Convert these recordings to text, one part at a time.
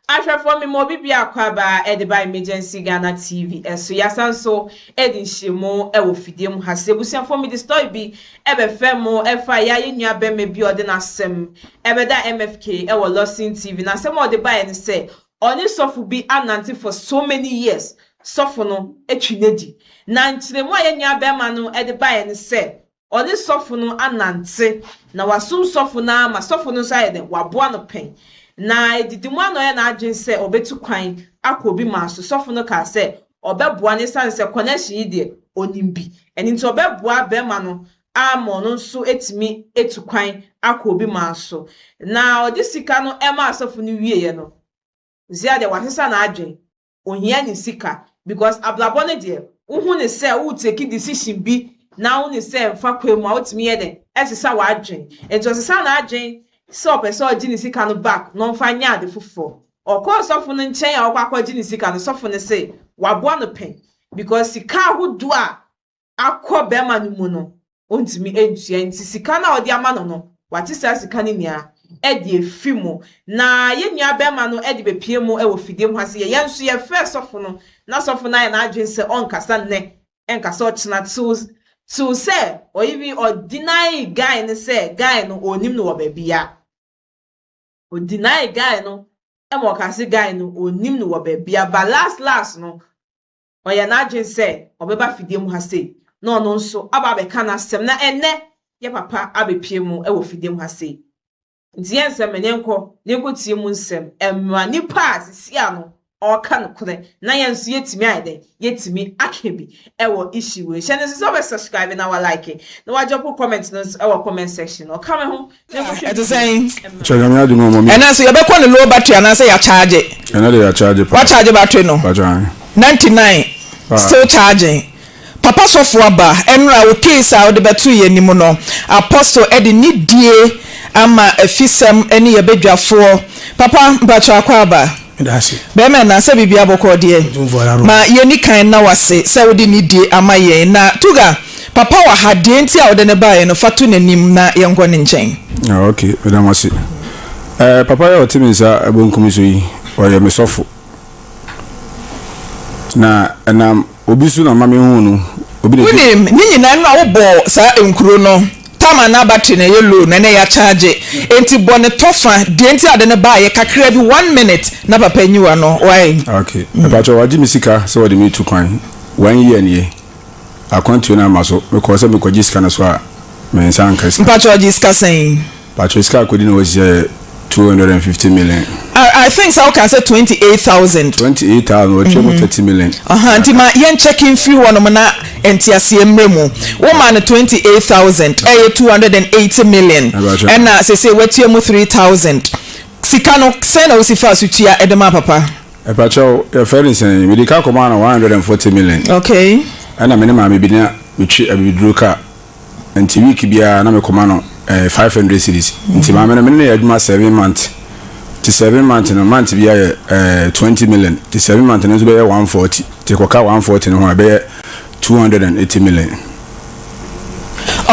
Ahwɛfoɔ me ma obi biako aba ɛde ba Emergency Ghana TV ɛso. Yɛasan so ɛde nhyiamu ɛwɔ fidie mu ha sɛ abusuafoɔ, mede story bi ɛbɛfɛ mu ɛfa yɛayɛ nua bɛrima bi a ɔde n'asɛm ɛbɛda MFK ɛwɔ Lawson TV. Na asɛm a ɔde baeɛ ne sɛ ɔne sɔfo bi anante for so many years, sɔfo no atwi n'adi. Na nkyerɛmu a yɛn nua bɛrima no ɛde baeɛ ne sɛ ɔne sɔfo no anante na wasom sɔfo no ama sɔfo no nso ayɛ dɛ waboa no pɛn. Na edidi mu ano yɛ n'adwene sɛ ɔbɛtu kwan akɔ obi maa so. Sɔfo no kaa sɛ ɔbɛboa ne san sɛ connection yi deɛ, onim bi, ɛno nti ɔbɛboa bɛrima no ama ɔno nso etumi etu kwan akɔ obi maa so. Na ɔde sika no ɛma asɔfo no wieɛ no, zia deɛ wasesa n'adwene, ohia ne sika because abrabɔ no deɛ, wohu ne sɛ wotake decision bi na wo ne sɛ mfa kwan mu a, wotumi yɛ dɛ ɛsesa w'adwene. Nti ɔsesa n'adwene sɛ ɔpɛ sɛ ɔgye ne sika no back na ɔmfa nyɛ ade foforɔ. Ɔkɔɔ sɔfo no nkyɛn a ɔkɔ akɔgye ne sika no, sɔfo no se waboa no pɛn because sika ahodoɔ a akɔ bɛrima no mu no, ɔntumi ntua. Nti sika no a ɔde ama no, wate saa sika no nyinaa ɛde efi mu. Na yɛn nua bɛrima no ɛde bepie mu ɛwɔ fidie mu ha se yɛn nso yɛfrɛ sɔfo no, na sɔfo no ayɛ n'adwene sɛ ɔnkasa nnɛ, ɛnkasa ɔkyena, till sɛ ɔyi bi ɔdeny guy no sɛ guy no onim no wɔ baabi a ɔdeny guy no ɛma ɔka guy no onim no wɔ baabi a. But last last no, ɔyɛ n'adwene sɛ ɔbɛba fidie mu ha sei na ɔno nso aba abɛka n'asɛm. Na ɛnɛ yɛ papa abɛpie mu ɛwɔ fidie mu ha sei. Nti yɛn nsɛm ɛnyɛ nkɔ ne nkɔ tie mu nsɛm ɛmma nipa a sisi ano ɔreka nokorɛ na yɛn nso yɛtumi ayɛ dɛ yɛtumi aka bi ɛwɔ issue wei. Hyɛ no nso sɛ ɔbɛ subscribe na wa like na wa drop comment no nso ɛwɔ comment section. Ɔka me ho na nkɔhwɛ. Ɛte sɛn? Kyɛ Nyame adom ɔmɔ mi. Ɛnɛ nso yɛbɛkɔ ne low battery anaasɛ yɛacharge? Ɛnɛ de yɛacharge pa. Wacharge battery no? Patwa. 99. Ah. Still charging. Papa sɔfo aba. Ɛnora wo case a wode bɛto yɛ anim no, Apostle ɛde ne die ama afisɛm ne yɛbɛdwafoɔ. Papa, mpatwa akɔ aba. Medase. Bɛrima, na sɛ biribi abɔkɔ deɛ? Otumfoɔ ara. Ma yɛni kan na wase sɛ wode ne die ama yɛn. Na tuga papa wɔ ha deɛ, nti a wode ne baeɛ no, fa to n'anim na yɛnkɔ ne nkyɛn. Ah, ok, meda mo ase. Papa yɛ ɔte me nsa bonkum so yi, ɔyɛ me sɔfo. Na ɛnam obi so na ma mehu no. Obi na Wonim ne nyinaa no a wobɔ saa nkuro no tama na battery na ɛyɛ low na ɛnɛ yɛacharge, enti bɔ ne tɔfa deɛ nti ade ne baayɛ kakra bi, one minute, na papa nyiwa no wae. Ok. Ɛpakyɛ, wagye me sika sɛ wɔde me tu kwan. One year nie. Akwantuo no ama so. Mekɔɔ sɛ mekɔgye sika no so a, me nsa anka sika. Mpakyɛ, ɔgye sika sɛn? Pakyɛ, sika akɔdi na wɔasi yɛ 250 million. I think sɛ woka sɛ 28,000. 28,000, wɔtwa mu 30 million. Ɔha nti ma yɛn check mfiri hɔnom na nteaseɛ mmerɛ mu. Woma no 28,000, ɛyɛ 280 million. Ɛbɛkyɛ. Ɛna sese watua mu 3,000. Sika no sɛn na wosi fa so tua ɛde ma papa? Ɛpakyɛw, yɛfrɛ no sɛn, mede ka kɔmaa no 140 million. Ɛna me ne maame bi na metwe abibiduro kaa, nti week biara na mekɔma no 500 cedis. Nti maame no, me ne no yɛ adwuma 7 months, nti 7 months no, month bi ayɛ 20 million, nti 7 months no nso bɛyɛ 140, nti kɔka 140 no ho a, ɛbɛyɛ 280 million.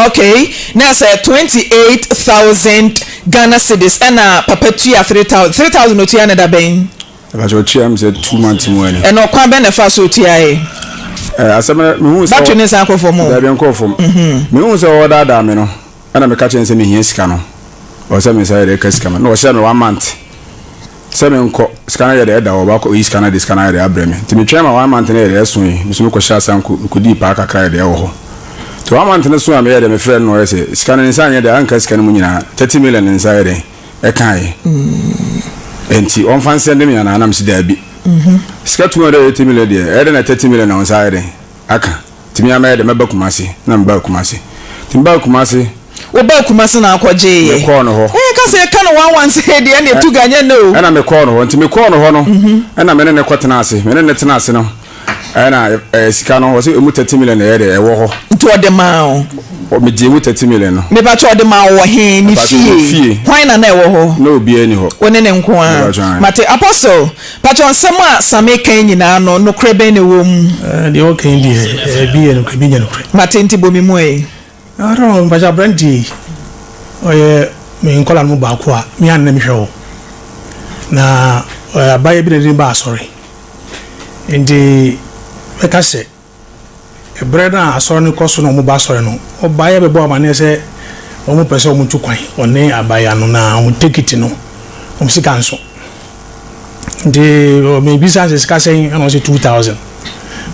Okay, na sɛ 28,000 Ghana cedis ɛna papa tua 3,000, 3,000 otua ne da bɛn? Ɛpakyɛ, ɔtua m sɛ 2 months mu ani. Ɛna ɔkwan bɛn na ɛfa so otua yɛ? Asɛm no, mehu sɛ battery ne nsa akɔ fam o. Dabi, nkɔɔ fam. Mehu sɛ ɔdaadaa me no, ɛna meka kyerɛ no sɛ mehia sika no, ɔwɔ sɛ me nsa yɛ dɛ ɛka sika ma na ɔhyɛ me one month sɛ menkɔ sika no yɛ dɛ ɛda hɔ, ɔbaakɔ oyi sika no de sika no ayɛ dɛ abrɛ me. Nti metwɛn ma one month no yɛ dɛ ɛso yi, me so mekɔhyɛ asanko, mekɔdii paa kakra yɛ dɛ ɛwɔ hɔ. Nti one month no so a, meyɛ dɛ mefrɛ no na ɔyɛ sɛ sika no ne nsa anyɛ dɛ anka sika no mu nyinaa, 30 million ne nsa yɛ dɛ ɛkaeɛ, nti ɔmfa nsɛnde me anaa? Nam si daabi, sika 280 million deɛ, ɛyɛ dɛ na 30 million na wo nsa ayɛ dɛ aka. Nti me ama yɛ dɛ mɛba Kumase, na mebaa Kumase. Nti mebaa Kumase. Wobaa Kumase na akɔgyeeɛ? Mekɔɔ no hɔ. Ɛyɛ ka sɛ yɛka no one one sɛ deɛ ɛne ɛtu ga nyɛ nnɛ o. Ɛna mekɔɔ no hɔ. Nti mekɔɔ no hɔ no, ɛna me ne ne kɔtena ase. Me ne ne tena ase no, ɛna sika no, wɔ sɛ emu 30 million na ɛyɛ dɛ ɛwɔ hɔ. Nti ɔde maa wo? Megye emu 30 million no. Mepakyɛ, ɔde maa wo wɔ he ne? Mepakyɛ, wɔ fie? Fie. Hwan na ɛwɔ hɔ? Na obiara ni hɔ. Wo ne ne nko a? Mepakyɛ. Mate. Apostle, pakyɛ, nsɛm a Same kan nyinaa no, nokorɛ bɛn na ɛwɔ mu? Deɛ ɔka yi deɛ, ebi yɛ nokorɛ, ebi nyɛ nokorɛ. Mate, nti bɔ me mu ɛ. I don't know, mpakyɛ, aberanteɛ yi, ɔyɛ me nkɔla no mu baako a me ana mehwɛ wɔ na. Abayewa bi na ɛde no baa asɔre. Nti mɛka sɛ berɛ no a asɔre no kɔ so na wɔba asɔre no, ɔbaeɛ bɛbɔɔ amaneɛ sɛ wɔpɛ sɛ wɔtu kwan, ɔne abayewa no, na wɔn tekiti no, wɔn sika nso. Nti mebisa sɛ sika sɛn, ɛna ɔsɛ 2000.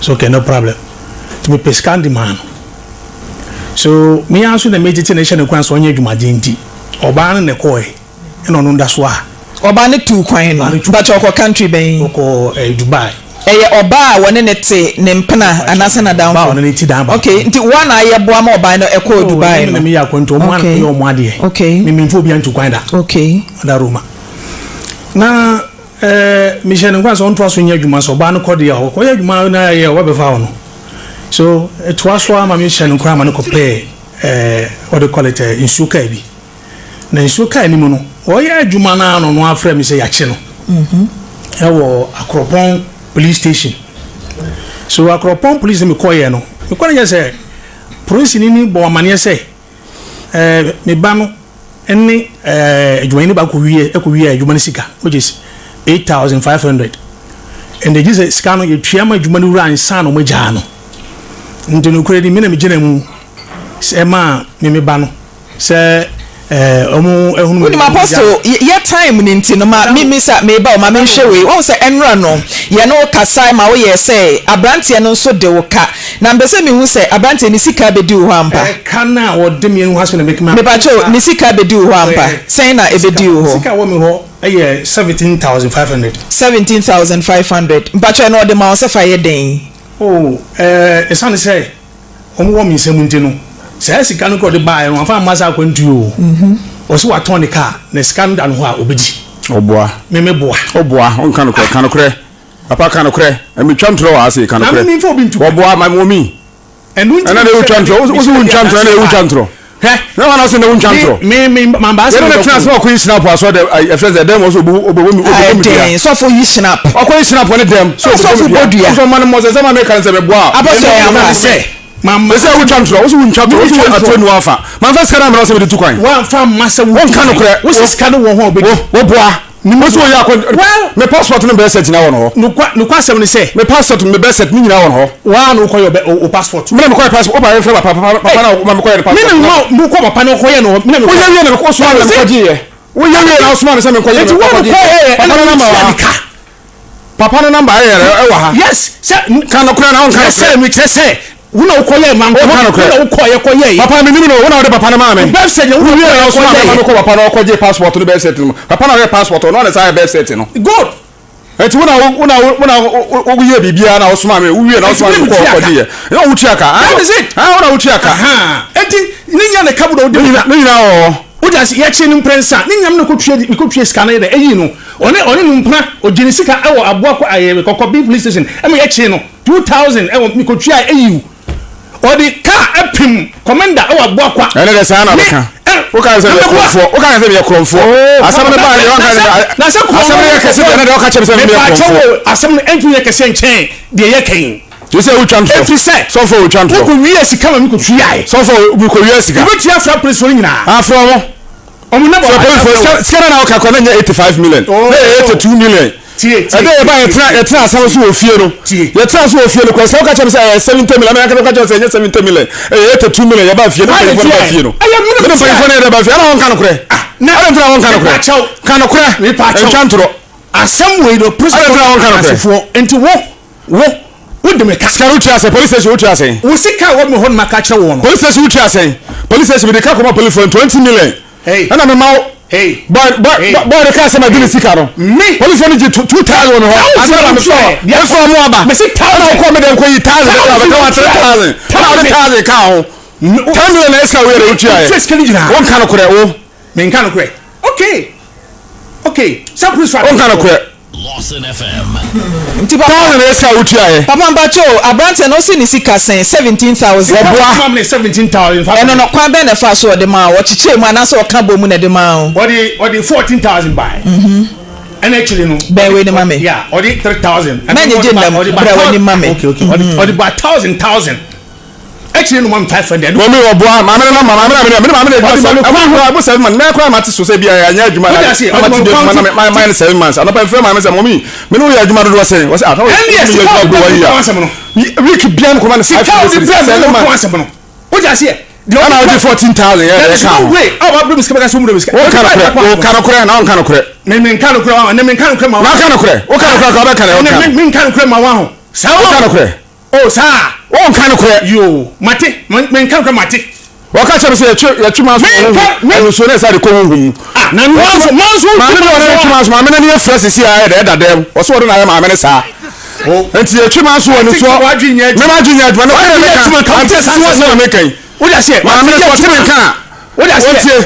So okay, no problem. Nti mepɛ sika de maa no. So me ara nso na metete no hyɛ no kwan sɛ ɔnyɛ adwumaden nti, ɔbaa no na ɛkɔɔɛ. Ɛna ɔno da so a. Ɔbaa no tuu kwan no, mpakyɛ ɔkɔ country bɛn? Ɔkɔ eh, Dubai. Ɛyɛ ɔbaa a wɔne no te, ne mpena anaasɛ n'adamfo? Ɔbaa a ɔne no te dan baako. Okay, nti woa na ayɛ boa ma ɔbaa no ɛkɔɔ Dubai no? Oh, ɛnyɛ me na meyɛ akwantu, ɔmo ara na kɔyɛ ɔmo adeɛ. Okay. Me memfa obiara ntu kwan da. Okay. Ɔda Roma. Na eh, mehyɛ no nkuran sɛ ɔntoa so nyɛ adwuma, sɛ ɔbaa no kɔ deɛ a, ɔkɔyɛ adwuma na ɛyɛ a ɔbɛbɛfa ɔno. So, ɛtoa so ara ma mehyɛ no nkuran ma no kɔpɛɛ eh, what do you call it, eh, nsuo kaa bi. Na nsuo kaa anim no, ɔreyɛ adwuma no ara na ɔno ara frɛɛ me sɛ yɛakye no wɔ Akropong police station. So Akropong police no mekɔeɛ no, mekɔ no kyerɛ sɛ polisini no bɔ amaneɛ sɛ eh, me ba no ne eh, adwumayɛni baako kɔwie kɔwie adwuma no sika which is 8500 ɛnna gye sɛ sika no yɛtua ma adwuma no wura ansa na wɔagyaa no. Nti nokorɛ ni me na megyina mu sɛ maa me me ba no Sɛ eh, ɔmo ehunu me. Wonim Apostle, yɛ time no nti no ma me misa, meba o, ma menhwɛ wei. Woahu sɛ ɛnora no, yɛne wo kasae ma woyɛɛ sɛ abranteɛ no nso de wo ka. Na mepɛ sɛ mehu sɛ abranteɛ ne sika abɛdi wo hɔ ampa? Ɛka no a ɔde me ho asɛm na meka. Mepakyɛw, ne sika abɛdi wo hɔ ampa? Sɛn na ɛbɛdii wo hɔ? Sika a ɛwɔ me hɔ yɛ 17,500. 17,500. Mpakyɛw, ɛno ɔde ma wo sɛ fa yɛ dɛn? Oh, ɛɛ, ɛsiane sɛ. Wɔn wɔ me nsam nti no, saa sika no kora ɔde baeɛ no, wamfa amma sɛ akwantuo o. Ɔse watɔn ne kaa, na sika no da no hɔ a, ɔbɛdi. Ɔboa. Me meboa. Ɔboa, ɔnka nokorɛ, ka nokorɛ. Papa ka nokorɛ, metwa ntorɔ wɔ ha sei, ka nokorɛ. Na me memfa obi ntu kwan. Ɔboa, ma wɔ mi. Ɛno nti na wotwa ntorɔ, wo se wontwa ntorɔ, ɛna wotwa ntorɔ. Hwɛ. Na wɔn ase na wontwa ntorɔ. Me me mamba ase. Yɛn na tena ase na ɔkɔ yi snap asɔ dɛ ɛfɛ sɛ dɛm ɔsɛ obu obu mi obu mi dua. Ɛdɛn sɔfo yi snap. Ɔkɔ yi snap ne dɛm. Sɛ sɔfo bɔ dua. Sɔfo ma no mɔ sɛ sɛ ma mi kan sɛ bɛ bɔ a. Abɔsɔ yɛ ama. Sɛ mamba. Sɛ wotwa ntorɔ wosi wontwa ntorɔ wosi wo atorɔ ni wafa. Manfa sika na amena sɛ mede tu kwan. Wanfa mma sɛ wotu kwan. Wonka nokorɛ. Wosi sika no wɔ ho a obedi. Wo boa. Wosi woyɛ akɔ. Well. Me passport no bɛyɛ sɛ gyina wɔ no hɔ. Nokwa nokwa asɛm ne sɛ. Me passport me birth cert ne nyinaa wɔ no hɔ. Waa na wokɔ yɛ wo passport. Me na mekɔ yɛ passport wopa yɛmfrɛ papa papa papa na ma mekɔ yɛ ne passport. Me na mema mokɔ papa na ɔkɔ yɛ no me na mekɔ. Woyɛ wie na mekɔ soma me na mekɔ gye yɛ. Woyɛ wie na wosoma me sɛ menkɔ yɛ no mekɔ gye yɛ. Papa no namba wɔ ha. Papa no namba ɛyɛ ɛwɔ ha. Yes sɛ. Ka nokorɛ na wonka nokorɛ. Sɛ mekyerɛ sɛ wo na wokɔ yɛ ma nkɔ wo na wokɔ yɛ kɔ yɛ. Papa menim no wo na wode papa no maa me. Birth cert na wo na wokɔ yɛ kɔ yɛ. Wo wie na wosoma me ma mekɔ papa no ɔkɔ gye passport no birth cert no. Papa na ɔyɛ passport ɔno na saa yɛ birth cert no. Good. Enti wo na wo na wo na wo yɛ biribiara na wosoma me wo wie na wosoma me kɔ kɔ di yɛ na wo tua ka that is it ah wo na wo tua ka enti ne nya ne ka bu na wo di ne nyinaa wɔ hɔ wo di ase yɛkye no mprɛnsa ne nyam no kɔ tua ne kɔ tua sika no yɛ dɛ eyi no ɔne ɔne no mpena ogye ne sika ɛwɔ aboa kɔ ayɛ kɔkɔ bi police station ɛma yɛkye no 2000 ɛwɔ me kɔ tua eyi Ɔde kaa apim kɔmɛnda wɔ Abuakwa. Ɛne dɛ saa na bɛka. Woka sɛ meyɛ korɔmfoɔ. Woka sɛ meyɛ korɔmfoɔ. Asɛm no baa deɛ wanka sɛ asɛm no yɛ kɛse deɛ ɛne deɛ woka kyerɛ me sɛ meyɛ korɔmfoɔ. Asɛm no ɛntumi nyɛ kɛseɛ nkyɛn deɛ yɛka yi. Te sɛ wotwa ntorɔ. Ɛfiri sɛ. Sɔfo wotwa ntorɔ. Wokɔ wie sika ma mekɔ tuae. Sɔfo mekɔ wie sika. Wobɛtua afra polisifoɔ no nyinaa. Afra wɔn. Ɔmo namba Sɛ polisifoɔ sika no na woka kɔ na nyɛ 85 million. Na yɛ 82 million. Tie, tie, Ɛdɛ yɛba tie, yɛtena tie. yɛtena asɛm so wɔ fie no. Tie. Yɛtena so wɔ fie no kɔ sɛ woka kyerɛ me sɛ ɛyɛ 70 million amena woka kyerɛ me sɛ ɛnyɛ 70 million. Ɛyɛ 82 million yɛba fie no Why mpanyinfoɔ no ba tie? fie no. Ɛyɛ mene Mene tia. mpanyinfoɔ no yɛde ba fie ɛna wɔnka nokorɛ. Na Ɛna ntina wɔnka nokorɛ. Mepa kyɛw. Ka nokorɛ. Mepa kyɛw. Ntwa ntorɔ. Asɛm wei no Ɛna ntina wɔnka nokorɛ. asefoɔ nti wo wo wo de me ka. Sika no wotua sɛn? Police station wotua sɛn? Wo sika a ɛwɔ me hɔ no maka akyerɛ wo no. Police station wotua sɛn? Police station mede ka kɔma police foɔ 20 million. Hey. Ɛna mema wo. Hey. Boy boy Hey. boy de kaa sɛ ma di ne sika no. Me. Polisi no gye 2000 wɔ me hɔ. Thousand Ansa na me wotua fɔ. ɛ. Me fɔ mo aba. Mese thousand. Ɛna wokɔ me dɛm kɔ yi thousand. Ɛna bɛka wa 3000. Ɛna wode thousand kaa ho. 10 million na ɛsika wo yɛ de wotua yɛ. Wotua sika no nyinaa. Wonka no korɛ wo. Menka no korɛ. Okay. Okay. Sɛ polisi Wonka no korɛ. Lawson FM. Nti papa. Thousand yɛ sika a wotua yɛ. Papa mpakyɛ o, abranteɛ no ɔse ne sika sɛn? 17,000. Wɔboa. 17,000. Ɛno no kwan bɛn na ɛfaa so ɔde maa wo? Ɔkyekyɛɛ mu anaasɛ ɔka bɔ mu na ɛde maa wo? Ɔde ɔde 14,000 bae. Ɛna akyire no. Bɛn wei no ma me. Yeah, ɔde 3,000. Mɛnyegye nnam, bra w'anim ma me. Okay, okay. Ɔde ɔde ba thousand thousand. Akyire no ma me 500. Mɔmi ɔboa maame no nɔma maame na mene maame na adwuma sɛ ɛmu kura ɛmu 7 months mɛ kura ma te so sɛ bi a ɛnyɛ adwuma na ma te di adwuma na ma ma yɛ no 7 months anɔpa nfrɛ maame sɛ mɔmi me ne wo yɛ adwuma dodoɔ sɛn wɔsɛ ah na wɔyɛ adwuma dodoɔ yi a week bia no kɔma no 500 7 months. Wọ́n aseɛ. Ɛna wogye 14,000 yɛ There is ɛka no ho. way a wabere mi sika bɛka sɛ wommerɛ mi sika. Wonka nokorɛ, woka nokorɛ na wonka nokorɛ. Me me nka nokorɛ wa ne me nka nokorɛ ma Na wa. woka nokorɛ, woka nokorɛ ka wobɛka na Ne woka. me me nka nokorɛ ma wa ho. Saa Woka wa. nokorɛ. Oh saa. Wonka nokorɛ. Yoo mate me me nka nokorɛ mate. Wɔka kyerɛ me sɛ yɛtwe yɛtwe manso wɔ Menka honhom me. ɛnso na ɛsɛ de kɔ honhom mu. Ah na manso manso Maame bi wɔne twe manso maame no ani afira sisi a ɛda ɛda dɛm wɔsɛ wɔde na ayɛ maame no saa. Nti yɛtwe manso wɔ ne soɔ. Wadwi nyɛ Me madwi nyɛ adwuma no Wadwi nyɛ adwuma ka ante wote saa sisi asɛm wɔsɛ na meka yi. Wode aseɛ. Maame no sɛ ɔte me nka a. Wode aseɛ. Wɔtie.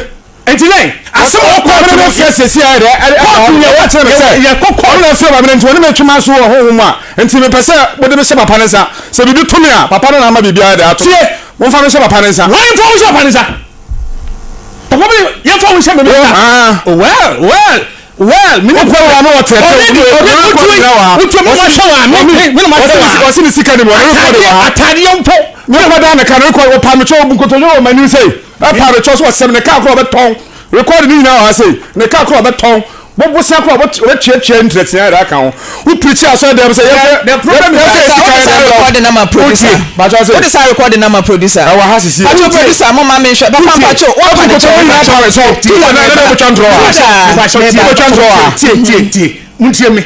Nti dɛn asɛm a ɔkɔ Maame no afira sisi a ɛda ɛda Kɔɔto yɛ wɔkyerɛ me sɛ yɛkɔ kɔɔto. ɔno na afira maame no nti wɔne me twe manso wɔ honhom mu a nti mepɛ sɛ wode me hyɛ papa no nsa sɛ biribi to me a papa no na ama biribiara de ato. Tie. Momfa me nhyɛ papa no nsa. Wɔn mfa wo nhyɛ papa no nsa. Papa bi yɛn fa wo nhyɛ mɛmɛ nsa. Ah. Oh, well well well. Mi ni Wokɔ wɔ ano wɔ tɛtɛ. Already already wotu wotu mi ma hwɛ wa mi mi na ma hwɛ wa. Ɔsi ne sika ni mu ɔne rekɔdi wɔ ha. Ataadeɛ mpo. Ne kɔ da ne ka ne rekɔdi ɔpa mi kyɛw nkotodwe wɔ m'anim sɛ ɛpa mi kyɛw so ɔsɛm ne kaa koro ɔbɛtɔn rekɔdi ne nyinaa wɔ ha sɛ ne kaa koro ɔbɛtɔn bobosa koro ɔbɛtuatua ntiatia yɛrɛ aka ho wo pirikyi asɔre dɛm sɛ yɛfɛ The problem is yɛfɛ Wode sika saa yɛrɛ recording na ma producer. Wotie, Bakyɛ sɛ Wode saa recording na ma producer. ɛwɔ ha sisi. Pacho producer mo ma me nhwɛ. Papa mpacho wapa ne kyɛw. Nyinaa pa me kyɛw. Tula Na ɛna wobɛtwa ntorɔ wɔ ha. Tula meba. Wobɛtwa ntorɔ wɔ ha. Tie tie tie mo tie mi.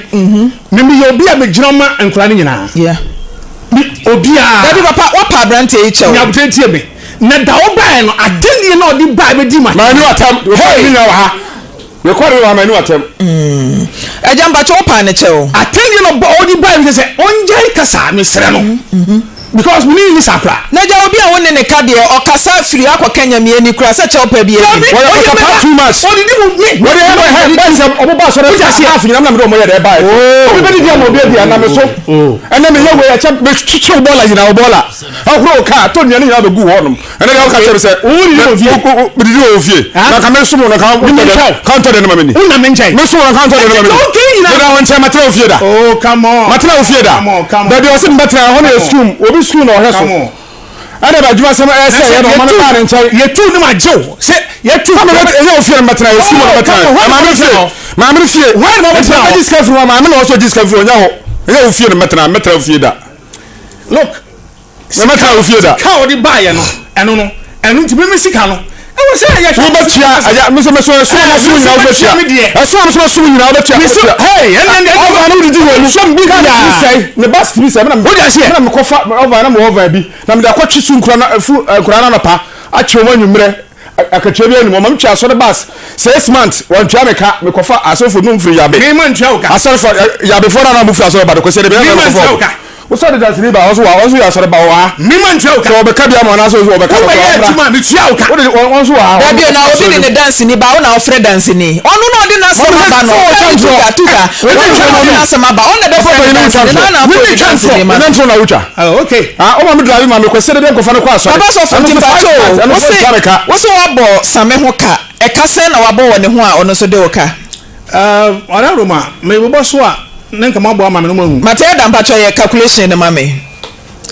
Mi mi yɛ obi a mi gyina ma nkura ne nyinaa. Yeah. Mi obiara. Dabi papa wapa aberanteɛ yi kyɛw. Nyabotere tie mi. Na da wo baeɛ no adannie na ɔde baeɛ bɛdi ma. Maa ni watam. Hey! Ni nyinaa wɔ ha. Rekɔdi wɔ ha maa ni watam. Agya mpacho wapa ne kyɛw. Adannie na ɔde baeɛ bi sɛ ɔngyae kasa mesrɛ no because mi ni ni saa koraa. Na gya obi a wo ne ne ka deɛ ɔkasa firi akɔ Kenya mieni kura sɛ kyɛw pa bi ani. Wɔyɛ kɔkɔ pa too much. Ɔdidi mu mi. Wɔde yɛ bɛ hɛ bɛ nsɛm ɔmo ba asɔre half nyinam na mi de ɔmo yɛ dɛ ɛba yɛ. Obi bɛ didi ama obi adi anam so. Ɛnɛ mi yɛ wei ɛkyɛ mi twitwi wo bɔɔla nyinaa wo bɔɔla. Ɔhoro wo kaa to nnuane nyinaa bɛ gu hɔ nom. Ɛnɛ deɛ ɔka kyerɛ mi sɛ. Wo didi wɔ fie. Mi didi wɔ fie. Na ka mi som no ka ntɔ dɛ ka ntɔ dɛ ne ma mi ni. Wo na mi nkyɛn. Mi som no ka ntɔ dɛ ne ma mi ni. Mi da wɔn nkyɛn ma tena wo fie da. Oh come on. Ma tena wo fie da. Come on come on. Baabi a ɔsi mi bɛ tena hɔ no yɛ sukuu obi sukuu na ɔhwɛ Come so. on. Ɛna bɛ adwuma sɛm ɛsɛ yɛ na ɔma no baa ne nkyɛn. Yɛtu ne ma gye wo sɛ yɛtu. Sɛ mebɛ ɛyɛ ofie na mɛtena yɛ sukuu na mɛtena maame fie maame fie Hwan na ɔbɛtena hɔ? Nti mɛgye sika firi hɔ maame na ɔsɔ gye sika firi hɔ ɔnyɛ hɔ ɛyɛ ofie na mɛtena mɛtena ofie da Look. mɛtena ofie da Sika a ɔde baeɛ no ɛno no ɛno nti mímí sika no ɛwɔ sɛ yɛ hwɛ. wobɛtua agya mesɛ mesɛ ɛso a masom nyinaa wobɛtua ɛso a mesɛ masom nyinaa wobɛtua Mesɛ hey ɛnɛ ɛnɛ ɔva no wodidi wɔ mu Sɛm bi kaa bia. sɛe ne ba sitimi sɛ mena Wode aseɛ? mena mekɔfa ɔva na mewɔ ɔva bi na mede akɔtwe so nkura na fu nkura no anɔpa atwe wɔn anwummerɛ akatua bi anim ɔma metwa asɔre bus 6 months wɔntua me ka mekɔfa asɔfo no mfiri yabe Mema ntua wo ka. asɔrefo yabefoɔ no a na mofiri asɔre ba de kɔsɛ de bɛyɛ Mema ntua wo ka. wosɔ de danseni ba ɔso wa ɔso yɛ asɔre ba wɔ ha Mema ntua wo ka. sɛ ɔbɛka bi ama ɔnaasɛ ɔso ɔbɛka no Wobɛyɛ ɔmmra. adwuma a metua wo ka. Wode wɔn nso wɔ ha Dabi o na obi de ne danseni ba wo na ɔfrɛ danseni. Ɔno na ɔde n'asɛm Mami, aba no. sɛ ɔtwa Dabi ntorɔ. tuga tuga. Wei Ɔno twa na ɔde ntorɔ. n'asɛm aba. Ɔno na ɛbɛfrɛ ne danseni na na afɔ Wei de twa danseni ntorɔ ma no. ɛnɛ ntorɔ na wotwa Oh, okay. ah ɔma me drive ma me kɔsɛ de bɛ nkɔfa no kɔ asɔre Papa sɔfo Ɛno nti nso mpacho 5 months, ɛno nso ɔntua me ka wose wabɔ same ho ka. Ɛka sɛn na wabɔ wɔ ne ho a ɔno nso de wo ka. Ɔda Roma mebobɔ so a ne nka moaboa ma me no mahu. Mate Elder mpacho yɛ calculation no ma me.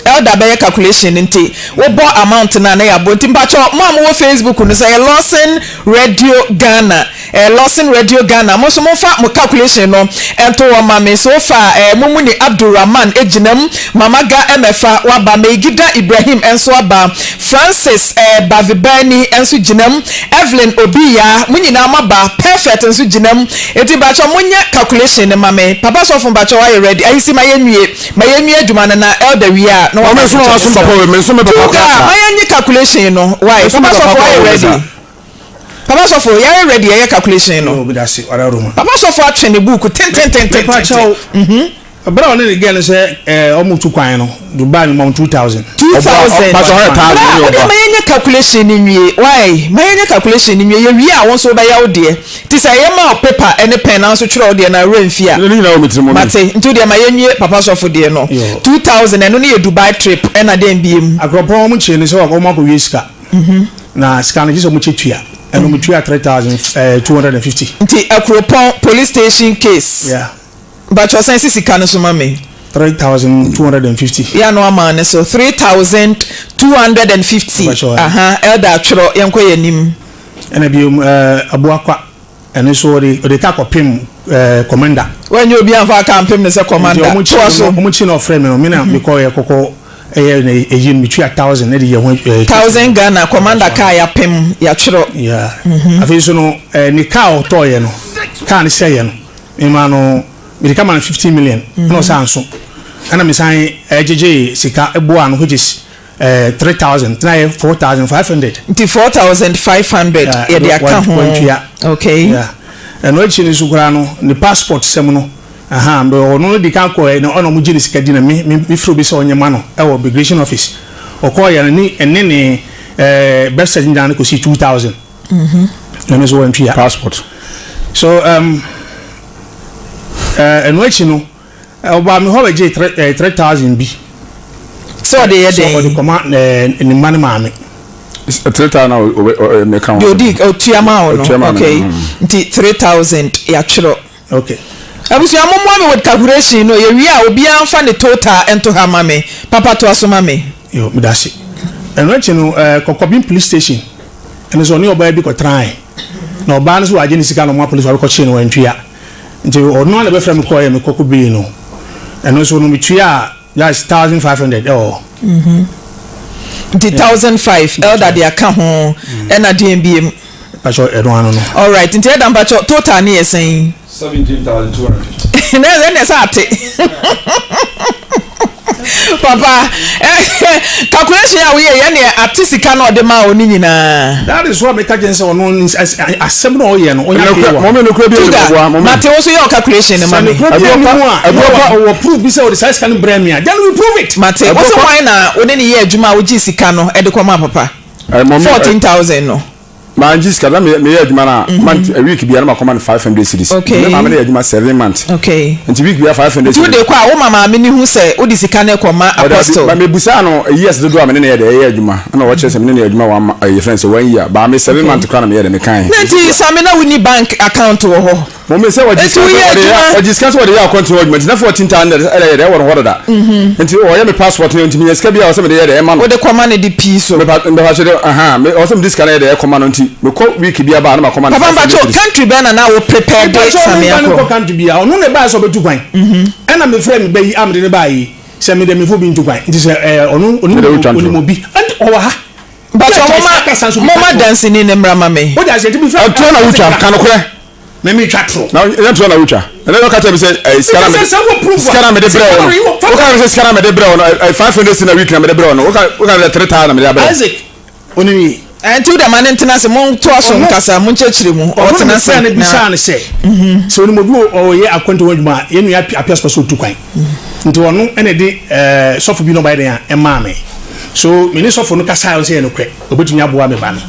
Elder bɛyɛ calculation no nti wobɔ amount no a na yɛabɔ nti mpacho mo a mowɔ Facebook no sɛ ɛyɛ Lawson Radio Ghana ɛyɛ Lawson Radio Ghana mo nso momfa mo calculation no nto hɔ ma me so far ɛɛ mo mu ni Abdulrahman gyina mu Mama Ga Mɛfa waba Meigida Ibrahim nso aba Francis ɛɛ Bavibani nso gyina mu Evelyn Obiya mo nyinaa moaba Perfect nso gyina mu nti mpacho monyɛ calculation no ma me Papa sɔfo mpacho wayɛ ready ayisi ma yɛnwie ma yɛnwie adwuma no na Elder wie a na Ɔmo waba nso na wasom papa wei me nso me papa Tuga koraa saa ma yɛnye calculation no why Me nso me Papa papa sɔfo koraa wayɛ wɔ ready saa Papa sɔfo yɛayɛ ready yɛyɛ calculation no Oh, medase ɔda Roma. Papa sɔfo atwe ne book tententententen Mepa kyɛw. Bere a ɔne ne girl no sɛ ɛɛ ɔmo tu kwan no Dubai mi ma ɔmo 2,000. 2,000 Ɔba ɔyɛ thousand Bra ne wode ɔba ma yɛnyɛ calculation no nwie why ma yɛnyɛ calculation no nwie yɛwie a wo nso wobɛyɛ wo deɛ nti sɛ ɛyɛ ma wo paper ne pen na nso twerɛ wo deɛ na werɛ mfi a ne nyinaa wɔ me tirim mate nti wodeɛ ma yɛnwie papa sɔfo deɛ no Yo. 2,000 ɛno ne yɛ Dubai trip ɛna deɛn biem Akuropɔn ɔmo kyerɛ ne sɛ ɔmo akɔ wie sika. Na sika no gye sɛ ɔmo kyɛ tua. Ɛno ɔmo tua 3,250. Nti Akuropɔn police station case Yeah. mpakyɛ ɔsan si sika no so ma me. 3,250. Yɛ ano ama ne so 3,250. Aha, elder atwerɛ, yɛnkɔ yɛn anim. Ɛna biom Abuakwa, ɛno nso ɔde ɔde ka kɔpem commander. Wanyɛ obi anfa aka ampem ne sɛ commander. Toa so. Wɔn kyi na ɔfrɛ mi no, mi na mi kɔ yɛ kɔkɔ ɛyɛ na eyi no mi tua thousand ɛde yɛ ho ɛɛ. Thousand Ghana commander kaa yapem yatwerɛ. Yeah. Afei nso no ɛɛ ne kaa ɔtɔɔ yɛ no, kaa ne sɛ yɛ no, mi ma no mi de ka ma no 15 million ɛna ɔsan so ɛna mi san ɛgyegye sika ɛboa no, which is 3,000, tena yɛ 4,500. Nti 4,500 yɛde aka ho. Wantua. Okay. Ɛno akyi no nso koraa no, ne passport sɛm no, ɔno no di kan kɔ ɛ na ɔna ɔmo gye ne sika di na mi firi obi sɛ ɔnyɛ ma no ɛwɔ immigration office. Ɔkɔɔ yɛ no ne ɛne ne birth certificate nyinaa no kɔsi 2,000. Ɛno nso wantua. Passport. So ɛno akyi no, ɔbaa mi hɔ bɛgye 3,000 bi. Sɛ ɔde yɛ den? Sɛ ɔde kɔma ne mma ne maame. 3,000 na ɔbɛ mɛka ho. Deɛ odi otua ma wo no, okay, nti 3,000 yɛatwerɛ. Okay. Abusua, mo mmoa mi with calculation no. Yɛwie a, obiara nfa ne total nto ha ma me. Papa, to aso ma me. Yo, medase. Ɛno akyi no, Kɔkɔbin police station, ɛno nso ɔne ɔbaa bi kɔtrae na ɔbaa no nso wagye ne sika na ɔmo apolice wabɛkɔkyee no, wantua. Nti ɔno a na bɛfrɛ me kɔɔ yɛ me kɔkɔ bii no, ɛno nso no metua a, that's 1,500 ɛwɔ hɔ. Nti 1,500 elder de aka ho, ɛna deɛ biem? Mpakyɛ, ɛno ano no. Alright, nti ɛda mpakyɛ, total ne yɛ sɛn? 17,250. Na ɛna ɛsɛ ate papa calculation a woyɛ yɛ ne ate sika na ɔde maa wo ne nyinaa. That is why meka kyɛn sɛ ɔno asɛm na ɔyɛ no ɔnya hwee wɔ. Mɔmi nukuri bi Tuga ɛdi mɔmi. Mate, wo so yɛ o calculation ne ma sɛ me. nukuri bi ɛni mu a ɔwɔ proof bi sɛ ɔde saa sika no brɛ mi a, then we prove it. Mate, wo so hwan na wo ne ne yɛ adwuma a wogye sika no ɛde kɔ ma papa 14,000 no? Maa n gye sika na meyɛ adwuma na month, a week bia na ma kɔma no 500 cedis. Me maame no yɛ adwuma 7 months. Nti week bia 500 Nti cedis. Wode kɔ a, woma maame ne hu sɛ wode sika no kɔ ma apostle? Ma mebusaa no years dodoɔ a mene ne yɛ de ɛyɛ adwuma, ɛna wɔkyerɛ sɛ mene ne yɛ adwuma one ɛyɛ fɛn sɛ one year baa me 7 months koraa na meyɛ de mekae. Na nti Sami, na wonni bank account wɔ hɔ? Mo mi sɛ wɔgye sika sɛ wɔde yɛ, wɔgye sika sɛ wɔde yɛ akɔnti hɔ adwuma, nti na 14,000 ɛdɛ yɛ dɛ ɛwɔ no hɔ dada. Nti ɔyɛ me passport no, nti menya sika bi a ɔsɛ mede yɛ dɛ ɛma no. Wode kɔma no de pii so? Mepa mepa kyerɛ dɛ ahan me ɔsɛ mede sika no yɛ dɛ ɛkɔma no, nti mekɔ week bi aba a na makɔma no Papa, 500 mpakyɛw cedis. Country bɛn na na wo prepare de Mpakyɛw, Sami memfa no akɔ? nkɔ country bi a ɔno na ɛbaa sɛ ɔbɛtu kwan, ɛna mefrɛ me ba yi a mede ne baa yi sɛ mede mefo bi ntu kwan, nti sɛ ɔno Mede wotwa onim ntoro. obi ɛnti ɔwɔ ha. Mpakyɛw, moma moma dansini ne mmra ma me. Wode aseɛ, nti mefrɛ Ɛtoɔ na wotwa ka nokorɛ. Me metwa toro. Na ɛnyɛ toɔ na wotwa. Ɛnɛ ɔka kyerɛ mi sɛ ɛɛ sika na mede sika na mede brɛ wo no, woka kyerɛ mi sɛ sika na mede brɛ wo no 500 cedis na week na mede brɛ wo no, woka sɛ 3,000 na mede abrɛ wo. Isaac onim yi. Nti wode ma ne ntena ase, montoa so nkasa, monkyerɛkyerɛ mu. Ɔno na Ɔtena ase mefrɛ no na bisaa no sɛ sɛ onim obi ɔyɛ akwantu ho adwuma a, yɛn nua Appiah sɛ ɔtu kwan, nti ɔno ɛna ɛde sɔfo bi na ɔbayɛ dɛn a ɛmaa me. So me ne sɔfo no kasae, ɔsɛ yɛ nokorɛ ɔbɛtumi aboa me ba no.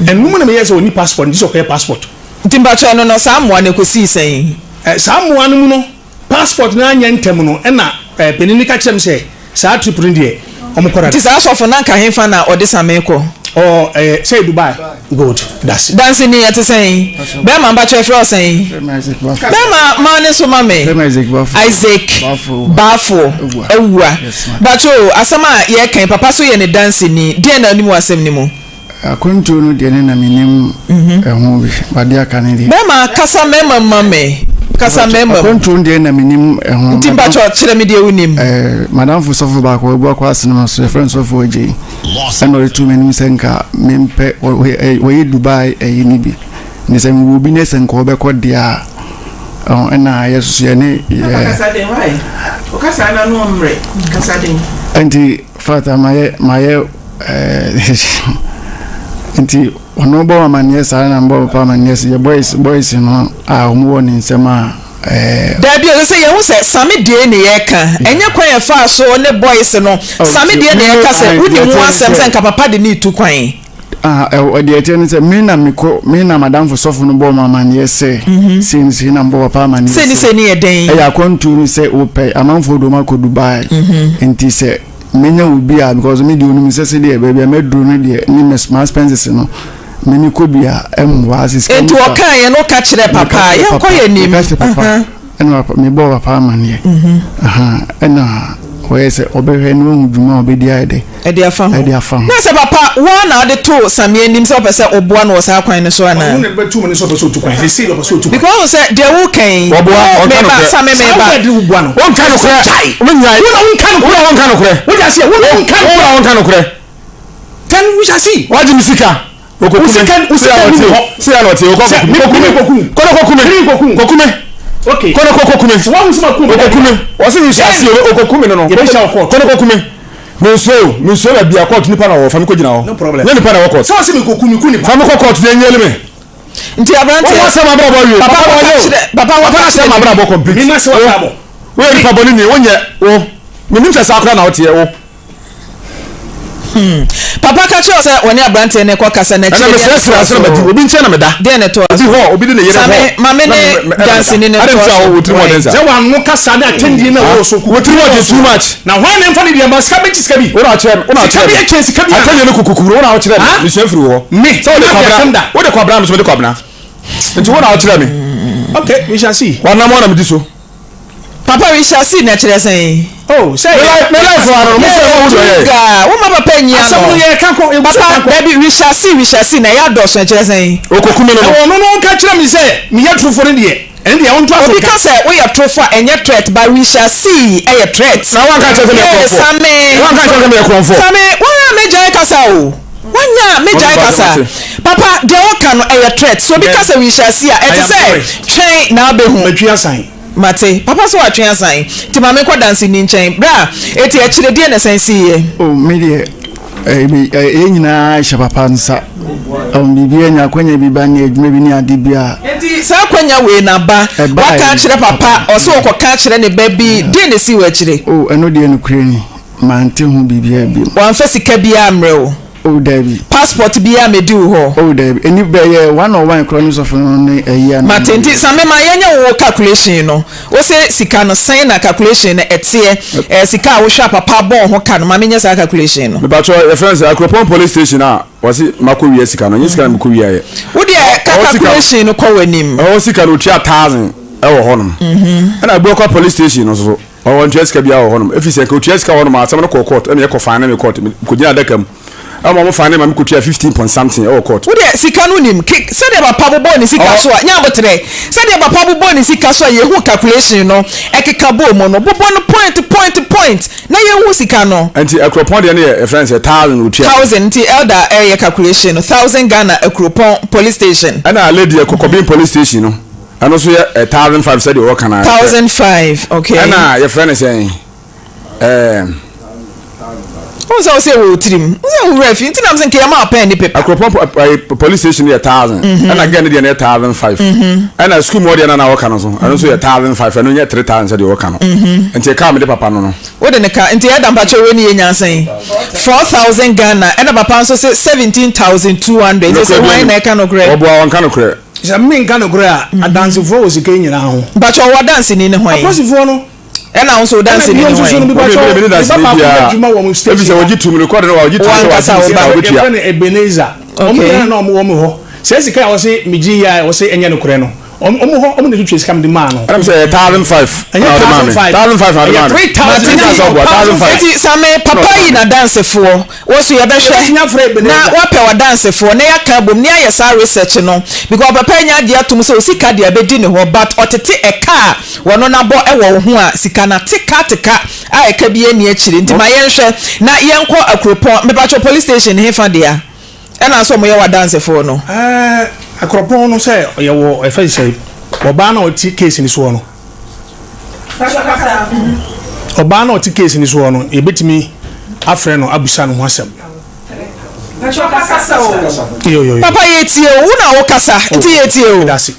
Ɛno mu na meyɛ sɛ ɔni passport, nti sɛ ɔkɔyɛ passport. Nti mpakyɛw no saa mmoa no ɛkɔsii sɛn? Saa mmoa no mu no, passport no anyɛ ntɛm no, ɛna panin no ka kyerɛ me sɛ saa trip no deɛ wɔn kɔ dada. Nti saa sɔfo no anka hefa na ɔde Same kɔ? Ɔ sɛ Dubai. Good, dase. Danseni, ɛte sɛn? Bɛɛma, mpakyɛw yɛfrɛ wo sɛn? Bɛɛma, ma ne so ma me. Isaac Bafo Awua. Mpakyɛw o, asɛm a yɛreka yi, papa so yɛ ne danseni, deɛn na wonim wɔ asɛm no mu? Akwantuo no deɛ ne na menim ɛho bi, but deɛ aka ne deɛ. Bɛɛma, kasa mɛɛma mu ma me, kasa mɛɛma mu. Akwantuo no deɛ na menim ɛho. Nti mpakyɛw kyerɛ me deɛ wonim. Ɛɛ, madamfo sɔfo baako wabu akɔ asenema so, yɛfrɛ no sɔfo Agyei, ɛna ɔde too m'anim sɛ nka mempɛ, wɔyɛ Dubai ɛyi no bi, nti sɛ mewɔ obi ne sɛ nka ɔbɛkɔ deɛ a, ɛna yɛsoso yɛne Papa yɛ. kasa den why? Ɔkasa na no mmerɛ, kasa den. Nti fata mayɛ mayɛ Nti ɔno bɔ amaneɛ saa na mbɔ papa amaneɛ sɛ yɛ boys boys no a wɔn wɔ ne nsɛm a ɛɛ. Dabi o, sɛ yɛhu sɛ Same deɛ ne yɛka, ɛnyɛ kwan yɛfaa so ne boys no, Same deɛ ne yɛka sɛ wonim ho asɛm sɛ nka papa de ne retu kwan. Ah, deɛ ɛteɛ ne sɛ me na mekɔ me na madamfo sɔfo no bɔɔ me amaneɛ sɛ sei ne sei na mbɔ papa amaneɛ Sei ne sei ne yɛ dɛn? Ɛyɛ akwantuo no sɛ wopɛ amanfoɔ de wɔn akɔ Dubai nti sɛ menya obi a, because me deɛ onim sɛ sɛdeɛ baabi a maduru no deɛ ne me smart expenses no me me kɔ bi a ɛmmoa sɛ sika Nti nifa ɔkaeɛ no woka kyerɛɛ meka papa? kyerɛ Yɛnkɔ papa yɛn anim. meka kyerɛ papa. Ɛna papa mebɔɔ papa amaneɛ. Ahaa ɛna ɔyɛ sɛ ɔbɛhwɛ na wahu dwuma a ɔbɛdi ayɛ dɛ. Ɛde afa ho. Ɛde afa ho. Na sɛ papa wo ara na wode too Sammy anim sɛ wopɛ sɛ woboa no wɔ saa kwan no so anaa? Ɔno na ɛbɛto mu no sɛ ɔpɛ sɛ ɔtu kwan. Seesei deɛ ɔpɛ sɛ ɔtu kwan. Because wohu sɛ deɛ woka yi, Wɔboa, wo ɔnka meba, nokorɛ. Sammy Saa meba. word no woboa no. Wonka nokorɛ. Gyae. Wonyae. Wo na wonka nokorɛ. Wo na wonka nokorɛ. Wote aseɛ? Wo na wonka Wo nokorɛ. na wonka nokorɛ. Then we shall see. Wagye me sika. Wo sika wo sika ni hɔ. Se ya na ɔte okɔ Sɛ me me koku. Kɔ na kɔku me. Me koku. Kɔku me. Okay. Kɔ na kɔ kɔku me. Sɛ wɔn sɛ ma ku me. Okɔku me. Wɔsi mi hyɛ ase okɔku me no no. Yɛbɛ hyɛ wɔ court. Kɔ na kɔku me. Me nsuo o, me nsuo baabi a court nipa na wɔ fa me kɔ gyina hɔ. No problem. Nyɛ nipa na wɔ court. Sɛ wɔsi mi koku me ku nipa. Fa me kɔ court na enyeli me. Nti aberanteɛ. Wɔn asɛm abrabɔ awie. Papa Papa wɔka wɔyɛ o. kyerɛ papa Papa wɔka na asɛm kyerɛ abrabɔ complete. Me ma sɛ wɔabrabɔ. Wo yɛ nipa bɔne ni, wo nyɛ wo. Menim sɛ saa koraa na woteɛ wo. Hmm. Papa ka kyerɛ sɛ wɔne aberanteɛ no kɔ kasa na akyire deɛ na ɛtoa so. Obi nkyɛn na meda. Deɛ na ɛtoa so. Obi hɔ, obi de ne yere hɔ. Same, maame ne danseni no toa so. Sɛ wano kasa ne atɛndie na ɛwɔ so. Wotiri wɔ de too much. Na hwan na nfa ne deɛ ma sika bɛkyi sika bi. Wona ɔkyerɛ me. Wona ɔkyerɛ me. Sika bi ɛkyɛn sika bi. Atɛndie no kukukuru wona ɔkyerɛ me. Mesua firi wɔ. Me. Sɛ wode kwabena. Wode kwabena me so mede kwabena. Nti wona ɔkyerɛ me. Okay, we shall see. Wanam hɔ na medi so. Papa we shall see na kyerɛ sɛn. Oh, sɛ yɛ. Me life wa no, mo fɛ mo wudu yɛ. Gaa, wo ma papa nyi ano. Asɛm no yɛ ka kɔ, egu so ka Papa, kɔ. dabi we shall see, we shall see na yɛ adɔɔso ɛkyerɛ sɛn. Okokumi no no. Ɛwɔ no no ka kyerɛ me sɛ meyɛ torofo no deɛ, ɛno deɛ ɔnto aso Obi nka. ka sɛ woyɛ torofo a ɛnyɛ threat but we shall see ɛyɛ threat. Na wanka nkyerɛ sɛ meyɛ Yee, korɔmfoɔ. Same. Wanka nkyerɛ sɛ meyɛ korɔmfoɔ. Same, wɔn a megyae kasa o. Wanya a megyae kasa. Papa, deɛ woka no ɛyɛ threat. So obi ka sɛ we shall see a, ɛte sɛ twɛn na wobɛhu. Matwi asan. Mate. Papa sɛ watwe asan. Nti ma menkɔ danseni nkyɛn. Bra, eti akyire deɛ na ɛsan siiɛ? Oh, me deɛ, eh, me, eh, yɛn nyinaa hyɛ papa nsa. Um, biribi anya akwanya bi ba ne adwuma bi ne ade bi a. Nti saa akwanya wei na ba, waka akyerɛ papa, ɔsɛ ɔkɔka akyerɛ ne ba bi, deɛ na esii wɔ akyire? Oh, ɛno deɛ nokorɛ ni. Mante ho biribiara bio. Wamfa sika biara ammrɛ wo? Oh, dabi. Passport biara ammɛdi wo hɔ? Oh, dabi. Ɛni bɛyɛ one on one koraa ne sɔfo no ne ayi a na. Mate, nti Same ma yɛnyɛ wo calculation no. Wo se sika no, sɛn na calculation no ɛteɛ? Ɛɛ sika a wohwɛ a papa abɔ wo ho ka no, ma menyɛ saa calculation no. Mepakyɛw, yɛfrɛ no sɛ Akuropɔn police station a wɔse makɔ wia sika no, ɛnyɛ sika na mekɔ wiaeɛ. Wo deɛ ka calculation no kɔ w'anim. Ɛhɔ sika no otua thousand ɛwɔ hɔnom. Ɛna Abuakwa police station no nso so. Ɔwɔ ntua sika biara wɔ hɔnom efisɛ nka otua sika wɔ hɔnom a asɛm no kɔɔ court ɛna yɛkɔ fine me court me kɔgyina adaka mu ɛma ɔmo fine ma me kɔtua 15 point something ɛwɔ court. Wo deɛ sika no nim ke sɛdeɛ papa bobɔɔ ne sika so a nya aboterɛ sɛdeɛ papa bobɔɔ ne sika so a yɛhu calculation no ɛkeka bɔɔ mu no bobɔ no point point point na yɛnhu sika no. Nti akuropɔn deɛ no yɛ yɛfrɛ no sɛ thousand otua. Thousand nti elder ɛyɛ calculation no thousand Ghana akuropɔn police station. Ɛna lady ɛkɔkɔben police station no. Ɛno nso yɛ 1005 sɛdeɛ wɔka no ara. 1005 okay. Ɛna yɛfrɛ no sɛn ɛɛ. Wohu sɛ wosɛ wɔ tirim wo sɛ wowura fi nti nam sɛ nka yɛma pɛn ne paper. Akuropɔn police station yɛ 1000 ɛna gɛn no deɛ no yɛ 1005 ɛna sukuu mu hɔ deɛ no na wɔka no so ɛno nso yɛ 1005 ɛno nyɛ 3000 sɛdeɛ wɔka no nti ɛka mede papa no no. Wode ne ka nti ɛda mpakyɛ wei ne yɛ nyansa yi 4000 Ghana ɛna papa nso se 17200 nti sɛ hwan na ɛka nokorɛ. Wɔboa wɔnka nokorɛ. Sɛ me nka nokorɛ a, adansefoɔ wɔ sika yi nyinaa ho. Mpakyɛ ɔwɔ adanseni ne hwan? Apolisifoɔ no. Ɛna wo nso wo danseni ne hwan? Ɛna bio nso so no, mepakyɛ Mene me ba danseni baako yɛ biara. adwuma wɔ mo Ebi station sɛ ha. wɔgye tum rekɔde no wa wɔgye tum sɛ Wankasa wagye wo sika ba. a wɔbɛtua. Yɛfrɛ no Ebenezer. Wɔn Okay. nyinaa na wɔn wɔ me hɔ. Saa sika a wɔse megye yi a wɔse ɛnyɛ nokorɛ no, wɔn wɔn hɔ wɔn na ɛtutua sika mede maa no. Ɛna me sɛ ɛyɛ 1005 Ɛnyɛ na ɔde maa me. 1005. 1005 na ɔde Ɛyɛ maa me. 3000. Mate 1005. Eti Same, papa yi n'adansefoɔ. Wo nso yɛbɛhwɛ na woapɛ w'adansefoɔ na yɛaka abom na yɛayɛ saa research no because papa anya agye atom sɛ osika deɛ abɛdi ne hɔ but ɔtete ɛka a wɔno no abɔ wɔ wo ho a sika no ate ka ate ka a ɛka biara nni akyire nti ma yɛnhwɛ na yɛnkɔ Akuropɔn mepakyɛw police station hefa dea ɛna nso wɔyɛ w'adansefoɔ no. Ɛɛ Akuropɔn no sɛ yɛwɔ ɛfɛ sɛ ɔbaa no a ɔte case no soɔ no. Ɔbaa no a ɔte case no soɔ no, yɛbɛtumi afrɛ no abusa no ho asɛm. Papa yɛtie o, wo na wokasa nti yɛtie o. Medase.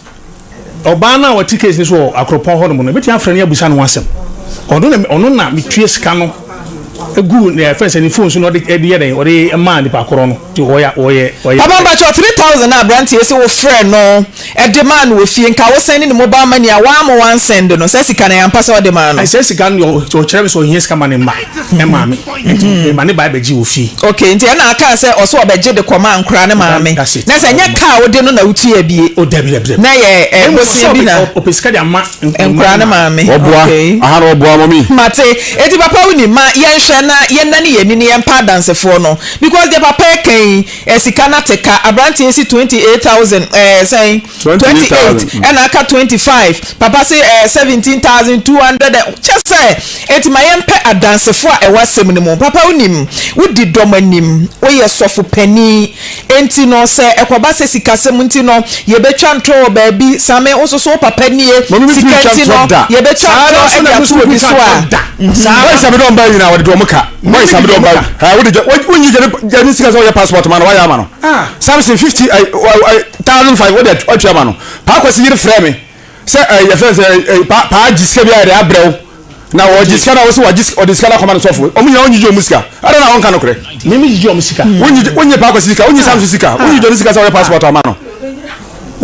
Ɔbaa no a ɔte case no so wɔ Akropɔn hɔ nom no, yɛbɛtumi afrɛ no abusa no ho asɛm. Ɔno na ɔno na metua sika no. Egu ne yɛfrɛ sɛ ne phone so na ɔde ɛde yɛ dɛn ɔde maa nipa korɔ no nti ɔyɛ ɔyɛ ɔyɛ. Papa mpakyɛw 3000 a abranteɛ se wo frɛ no de maa no wɔ fie nka wo sɛnde ne mobile money a wamma wansɛnde no saa sika no ɛyɛ ampa sɛ ɔde maa no? Saa sika no deɛ ɔkyerɛ me sɛ ɔhia sika ma ne mma maame nti mema ne bae bɛgye wɔ fie. Okay nti ɛna akaa sɛ ɔse ɔbɛgye de kɔmaa nkoraa ne maame That's it. na sɛ ɛnyɛ car a wode no na wotua bie Oh dabi dabi dabi. na ɛyɛ Ɛmmom bosea ɔse bi na. ɔpɛ sika de ama Nkwadaa ne maame. Ɔboa. Okay. Aha na ɔboa mɔmi. Mate. Eti papa wonim, ma yɛnhwɛ na yɛnnane yɛn ani na yɛmpa adansefoɔ no. Because deɛ papa reka yi, eh, sika no ate ka. Aberanteɛ si 28,000, eh, sɛn? 28, ɛna aka 25. Papa se eh, 17,200, kyɛ sɛ, eti ma yɛmpɛ adansefoɔ a ɛwɔ asɛm no mu. Papa wonim, wodi dɔm anim, woyɛ sɔfo panin. Enti no, sɛ ɛkɔba sɛ sikasɛm nti no, yɛbɛtwa ntorɔ wɔ baabi, Same, wo nso so wo papa nie, Mame mentumi sika ntwa nti ntorɔ no, da. yɛbɛtwa Saa ara ntorɔ nso de na me ato nso obi mentumi so ntwa a. ntorɔ da. Boys a mede wɔn bae nyinaa, wɔde wɔn ka. Boys a mede wɔn bae, ɛɛ, wode gya, wonyi gya ne, gya ne sika sɛ ɔyɛ passport ma no, wayɛ ama no. Samson 50, ɛɛ, ɛɛ, 1005, wode atua ama no. Paa Kwasi yere frɛɛ me. Sɛ ɛɛ yɛfrɛ no sɛ ɛɛ paa paa gye sika bi ayɛ dɛ abrɛ wo na ɔgye sika na ɔsɛ wagye ɔde sika no akɔma no sɔfo ɔmo nyinaa ɔnyigye ɔmo sika ɛdɛ na ɔnka nokorɛ. Mimi gyigye ɔmo sika. Wonyi wonyi paa kwasi sika wonyi samson sika wonyi jɔni sika sɛ ɔyɛ passport ama no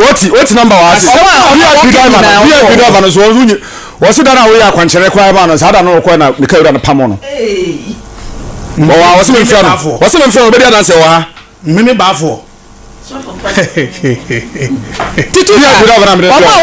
oti oti namba wɔ ase Ɔmo a ɔmo a VIP wɔka driver no nyinaa VIP wɔ. driver no so ɔno wonyi wɔsi da no a woyɛ akwankyerɛ koraa ma no saa da no ɔkɔɛ na ne kawura no pamo no ɔwɔ ha wɔsi mi nfrɛ no wɔsi mi nfrɛ no obedi adanse wɔ ha. Mimi baafoɔ. Tutu sa, wɔn a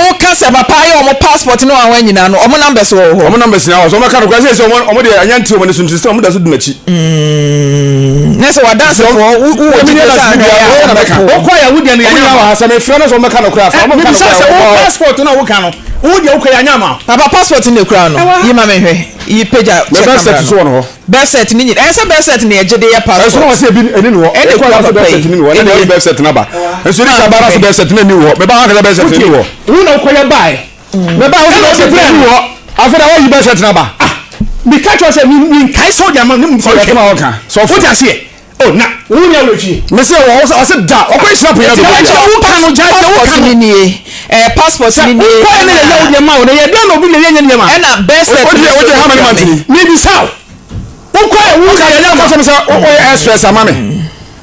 woka sɛ papa ayɛ wɔn passport ne wɔn ahoa nyinaa no, wɔn numbers wɔ hɔ. Wɔn numbers nyinaa wɔ so. Wɔn ka no kora sɛ sɛ wɔn deɛ ɛnyɛ nti wɔn ani so nti sɛ wɔn da so di m'akyi. Mm, ne sɛ wadansefo wo wɔ gyidie sɛ ahwɛ yɛ a wɔn bɛka. Wokɔ yɛ wo deɛ no yɛ nyama. Wɔn sɛ mefrɛ no sɛ wɔn bɛka no kora. Wɔn bɛka no kora. Sɛ wo passport na woka no, wo deɛ wokɔ yɛ anyama. Papa passport ne kura no, yi ma me hwɛ, yi pagya kyɛ camera no. Birth cert ne nyina ɛyɛ sɛ birth cert na yɛgye de yɛ passport. Ɛnso na wɔsɛ ebi ɛni ni hɔ. Ɛna ekura papa yi. Ɛni hɔ ɛna ɛni birth cert naba. Nso ɛni kaba na sɛ birth cert na ɛni hɔ. Mɛba ankasa birth cert ɛni hɔ. Wo na wokɔ yɛ bae. Mɛba ankasa birth cert ɛni hɔ. Afei na wɔyi birth cert naba. Ah, meka kyerɛ sɛ mi nkae sɛ ɔde ama ne mu. Sɛ ɔde ama ɔka. Sɔfo. Wote aseɛ. Oh, na wo nya wɔ fie. Mese wɔ hɔ ɔse da ɔkɔ nhyira pon yɛ do. Ɛti wo ka no gya wo ka no nie. Eh passport ni nie. Wo kɔ ne yɛ wo nneɛma wo na yɛ dɛn na obi na yɛ nyɛ nneɛma. Ɛna birth cert. Wo gye how many months ni? Mi bi sa wo. Wo kɔ yɛ wo yɛ nyɛ ma. Sɛ wo yɛ express ama me.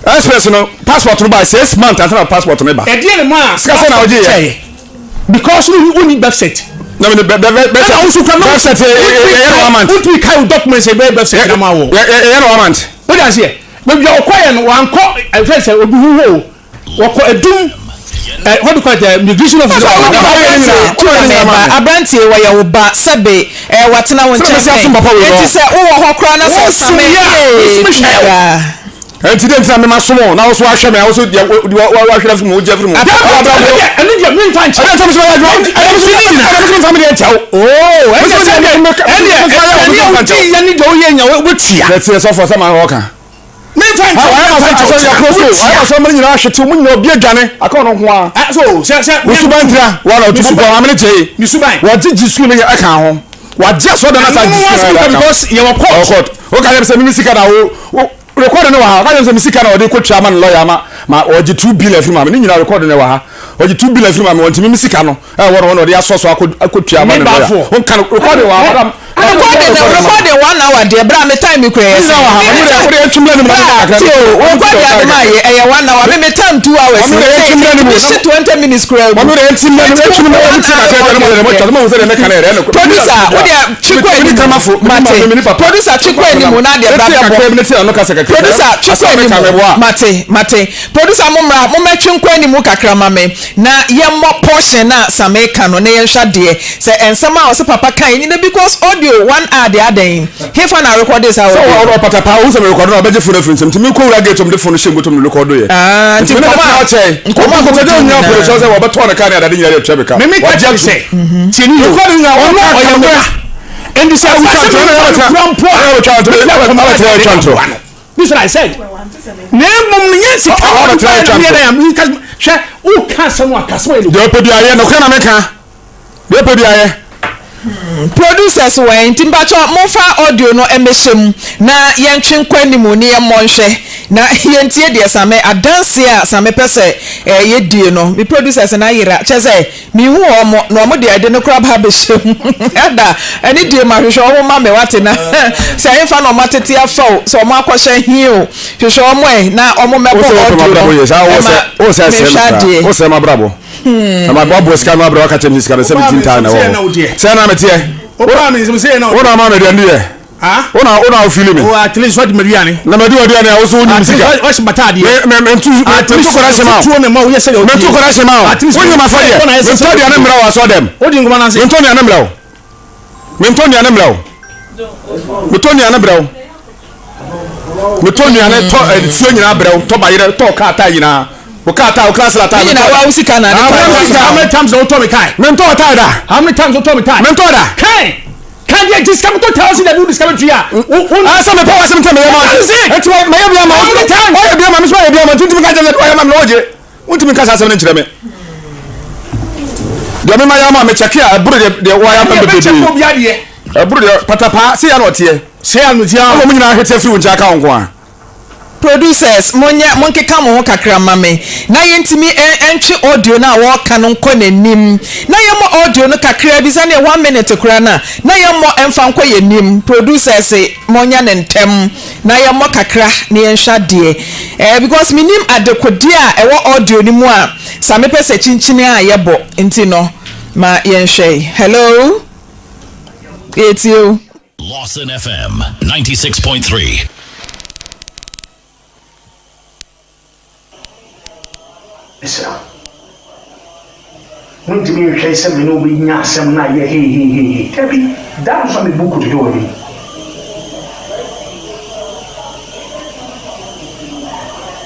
Express no passport no ba 6 months ansa na passport no ba. Ɛdeɛ ne ma. Sika sɛ na wo gye yɛ. Because wo ni birth cert. Na mi ni birth cert. Ɛna wo so kura birth cert yɛ yɛ one month. Wotumi kai wo documents yɛ birth cert na ma wɔ. Yɛ yɛ one month. Wode aseɛ baabi a ɔkɔeɛ no wankɔ ɛfɛ sɛ obi hu hɔ o wɔkɔ adum ɛ what do you call it ɛ migration office. Sɛ wo nipa aberanteɛ tia me ba aberanteɛ wɔyɛ wo ba sɛbe ɛ watena wo nkyɛn pɛn enti sɛ wowɔ hɔ koraa na sɛ ɔsame ee pii Enti dɛn nti na mema som wo na wo so wahwɛ me a wo so deɛ wahwɛ afiri mu wogye afiri mu. Ɛno deɛ memfa nkyɛ. Ɛdeɛ nti mesoma yɛ adwuma ɛdeɛ nti mesoma mfa me deɛ nkyɛ wo. Oo ɛdeɛ sɛ deɛ ɛdeɛ ɛdeɛ wogye yɛ ne deɛ woyɛ nya wobɛtua. Yɛteɛ sɔfoɔ sɛ ma wɔka. Memfa nkyɛ wo memfa nkyɛ wo wotua. Ayɛ sɛ ɔmo nyinaa ahwete ɔmo nyinaa obi adwane aka ɔno nko ara. So sɛ sɛ. Wo suban ntira wɔn a ɔtubu bɔ maame ne gyee. Ne suban. Wɔgye gye sukuu no yɛ ɛka ho. Wɔagye asɔrɔdan asa gye sukuu no yɛ ɛka ho. Yɛwɔ court. Woka kyerɛ me sɛ mimi sika na wo Record no wɔ ha, ɔka kyerɛ me sɛ me sika na ɔde kɔtua ama ne lɔya ama ma ɔgye 2 billion afiri ma me, ne nyinaa record no wɔ ha, ɔgye 2 billion afiri ma me, ɔntumi me sika no ɛwɔ no hɔ na ɔde asɔ so akɔ akɔtua ama ne lɔya, ɔnka no record wɔ ha, madam. Recording no recording 1 hour deɛ bra me time kura yɛ sɛ. Nyinaa wɔ ha, ɔmo deɛ ɔmo deɛ ɛntwi mmerɛ no mu na Bra tie o recording ade ma yɛ ɛyɛ 1 hour me me time 2 hours Ɔmo deɛ ɛntwi mmerɛ no mu mi hye 20 minutes kura gu. Ɔmo deɛ ɛntwi mmerɛ no mu ɛntwi mmerɛ no mu ti kakra bi na mo deɛ mo twa mo sɛ deɛ mɛka no yɛ deɛ Producer wo deɛ twi kɔ anim mate producer twi kɔ anim na deɛ bra bɛbɔ producer twi kɔ anim mate mate producer mo mmra mo mɛtwe nkɔ anim kakra ma me na yɛmmɔ portion na same ka no na yɛnhwɛ adeɛ sɛ nsɛm a ɔsɛ papa kan nyina because audio 1 hour deɛ adɛn hefa na record saa sɛ audio. Ɔwɔ ɔpata paa ohun sɛ merekɔdo na ɔbɛgye phone afiri nsam nti mekɔ wura gate ɔmde phone no hyɛ mu bɔtɔm no rekɔdo yɛ. Ah, nti nti mene nkɔmɔ bɛtena a ɔkyɛe nkɔmɔ a nkɔmɔ mo sɛ di ɔnyina nyinaa. polo kyɛw sɛ wɔbɛtɔn ne kaa ne adade nyinaa de atua me ka. Mimi ka Wagye kyerɛ atom. sɛ tie ne yie Rekɔdo nyinaa ɔno ɔka ɔyɛ ka me nokorɛ. ba nti sɛ Wotwa asase ntorɔ mi na nfa no kura mpo a wotwa ntorɔ mɛtumi akɔ wotwa mɛtumi ntorɔ. aboa no. This is what I said. Na mmom no nyɛ sika Ɔ- ɔ- na ɔbɛtena ɔde atwa baeɛ na ntorɔ. meyɛ dɛn a meka hwɛ woka asɛm a ka asɛm a ɛyɛ Deɛ ɔpɛ bi ayɛ nokorɛ na meka. Deɛ ɔpɛ bi ayɛ. Producers wɔ nti mpakyɛ momfa audio no mmɛhyɛ mu na yɛntwe nkɔ anim ne yɛmmɔ nhwɛ. Na yɛntie deɛ Same, adanseɛ a Same pɛ sɛ yɛdie no, me producers no ayera, kyerɛ sɛ menhu wɔn, na wɔn deɛ ɛde no koraa ba abɛhyɛ mu. Ɛda, ɛne die ma hwehwɛ wɔn ma me, wate, na sɛ ɛhefa na wɔn atete afa o, sɛ wɔn akɔhyɛ he o, hwehwɛ wɔn ɛ, na wɔn mmɛbɔ audio no ɛma menhwɛ adeɛ. Wosɛ m'abrabɔ. Na mabɔ sika no abrɛ waka kyerɛ me sika no 17 na ɛwɔ hɔ. Sɛ na meteɛ. Wo na ama me aduane yɛ. Wo na wo na ofili me. Oh, at least wadi m'aduane. Na madi w'aduane a woso wonim sika. At least wahyɛ bata adeɛ. Me me mentu mentu kɔda hyɛ ma wo. Tuo ne ma wo yɛ sɛ deɛ Mentu kɔda hyɛ ma wo. At least Wonyɛ m'afɔdeɛ. Mentɔ aduane mbrɛ wo asɔ dɛm. Wodi nkɔmɔ n'ase. Mentɔ nnuane mbrɛ wo. Mentɔ nnuane mbrɛ wo. Metɔ nnuane brɛ wo. Metɔ nnuane tɔ nsuo nyinaa brɛ wo. Tɔ bayerɛ tɔ kaa taa nyinaa. Wo kaa taa wo class la taa. Ne nyinaa wa wo sika na ade tɔ. How many times na wotɔ me kaa? Mentɔ taa da. How many times wotɔ me taa? Mentɔ da. Kai! Ka deɛ nti sika motɔ taa ɔsi dabi wode sika bɛtua a. Ah sɛ mepɛ w'asɛm nti na meyɛ ma wo. Nti mayɛ bi ama wo. Wayɛ bi ama me nso mayɛ bi ama nti ntumi nka kyerɛ sɛ wayɛ ma me na wogye. Wontumi nka saa asɛm no nkyerɛ me. Deɛ mema yɛ ama me kyɛke a ɛboro deɛ deɛ wayɛ ama me bebree. Ɛboro deɛ patapaa sɛ yɛ na ɔteɛ. Sɛ yɛ na ɔteɛ. Ɔmo nyinaa hwete afiri wo nkyɛn aka wo nko a. Producers, monyɛ, monkeka mo ho kakra mma me na yɛntumi ntwe audio no a wɔreka no nkɔ n'anim. Na yɛmmɔ audio no kakraa bi, sɛdeɛ one minute koraa no a, na yɛmmɔ mfa nkɔ yɛn anim. Producers, monyɛ no ntɛm na yɛmmɔ kakra na yɛnhwɛ adeɛ. Eh, because mennim adekodeɛ a ɛwɔ audio no mu a sa mepɛ sɛ kyinkyini a yɛbɔ nti no, ma yɛnhwɛ. Hello? Yɛtie wo. Lawson FM 96.3. Mesrɛ wo, wontumi nhwɛ sɛ me ne wo bɛnya asɛm no ayɛ heiheihei. Dabi, da no nso a mebu nkotodwe wɔ w'anim.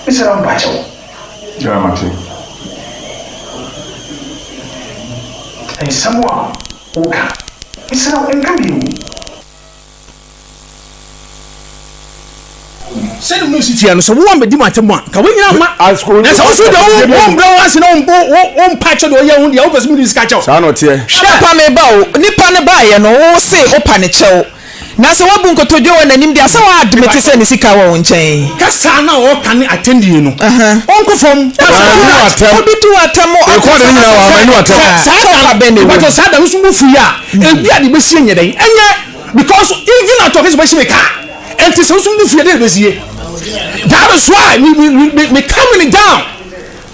Mesrɛ wo, mpakyɛ wo. Yeah, mate. Nsɛm a woka, mesrɛ wo, nka bio. Sɛdeɛ mo si teɛ no, sɛ woammɛdi mo atɛm a, nka woanyina amma. Na sɛ wo nso deɛ wo wombrɛ wo ase na wompa kyɛw deɛ ɔyɛ wo deɛ, wopɛ sɛ mede sika kyɛ wo. Saa na ɔteɛ. Hwɛ papa me ba o, nipa no baeɛ no wo se wopa ne kyɛw, na sɛ woabu nkotodwe wɔ n'anim deɛ a sɛ wo admit sɛ ne sika wɔ wo nkyɛn. Kasa no a ɔka ne atɛndie no, ɔnkɔ fam. Obi di wo atɛm Rekɔɔde ne nyinaa wɔ ha, mani w'atɛm. Saa da no, mepakyɛw saa da no nso bo fui a, ebi a deɛ ɛbɛsie nyɛ dɛn? Ɛnyɛ. Because even at ɔkɛ sɛ ɔbɛhyɛ me car ɛnti sɛ wosom bo fie dɛ ɛbɛsie that is why me me me me coming down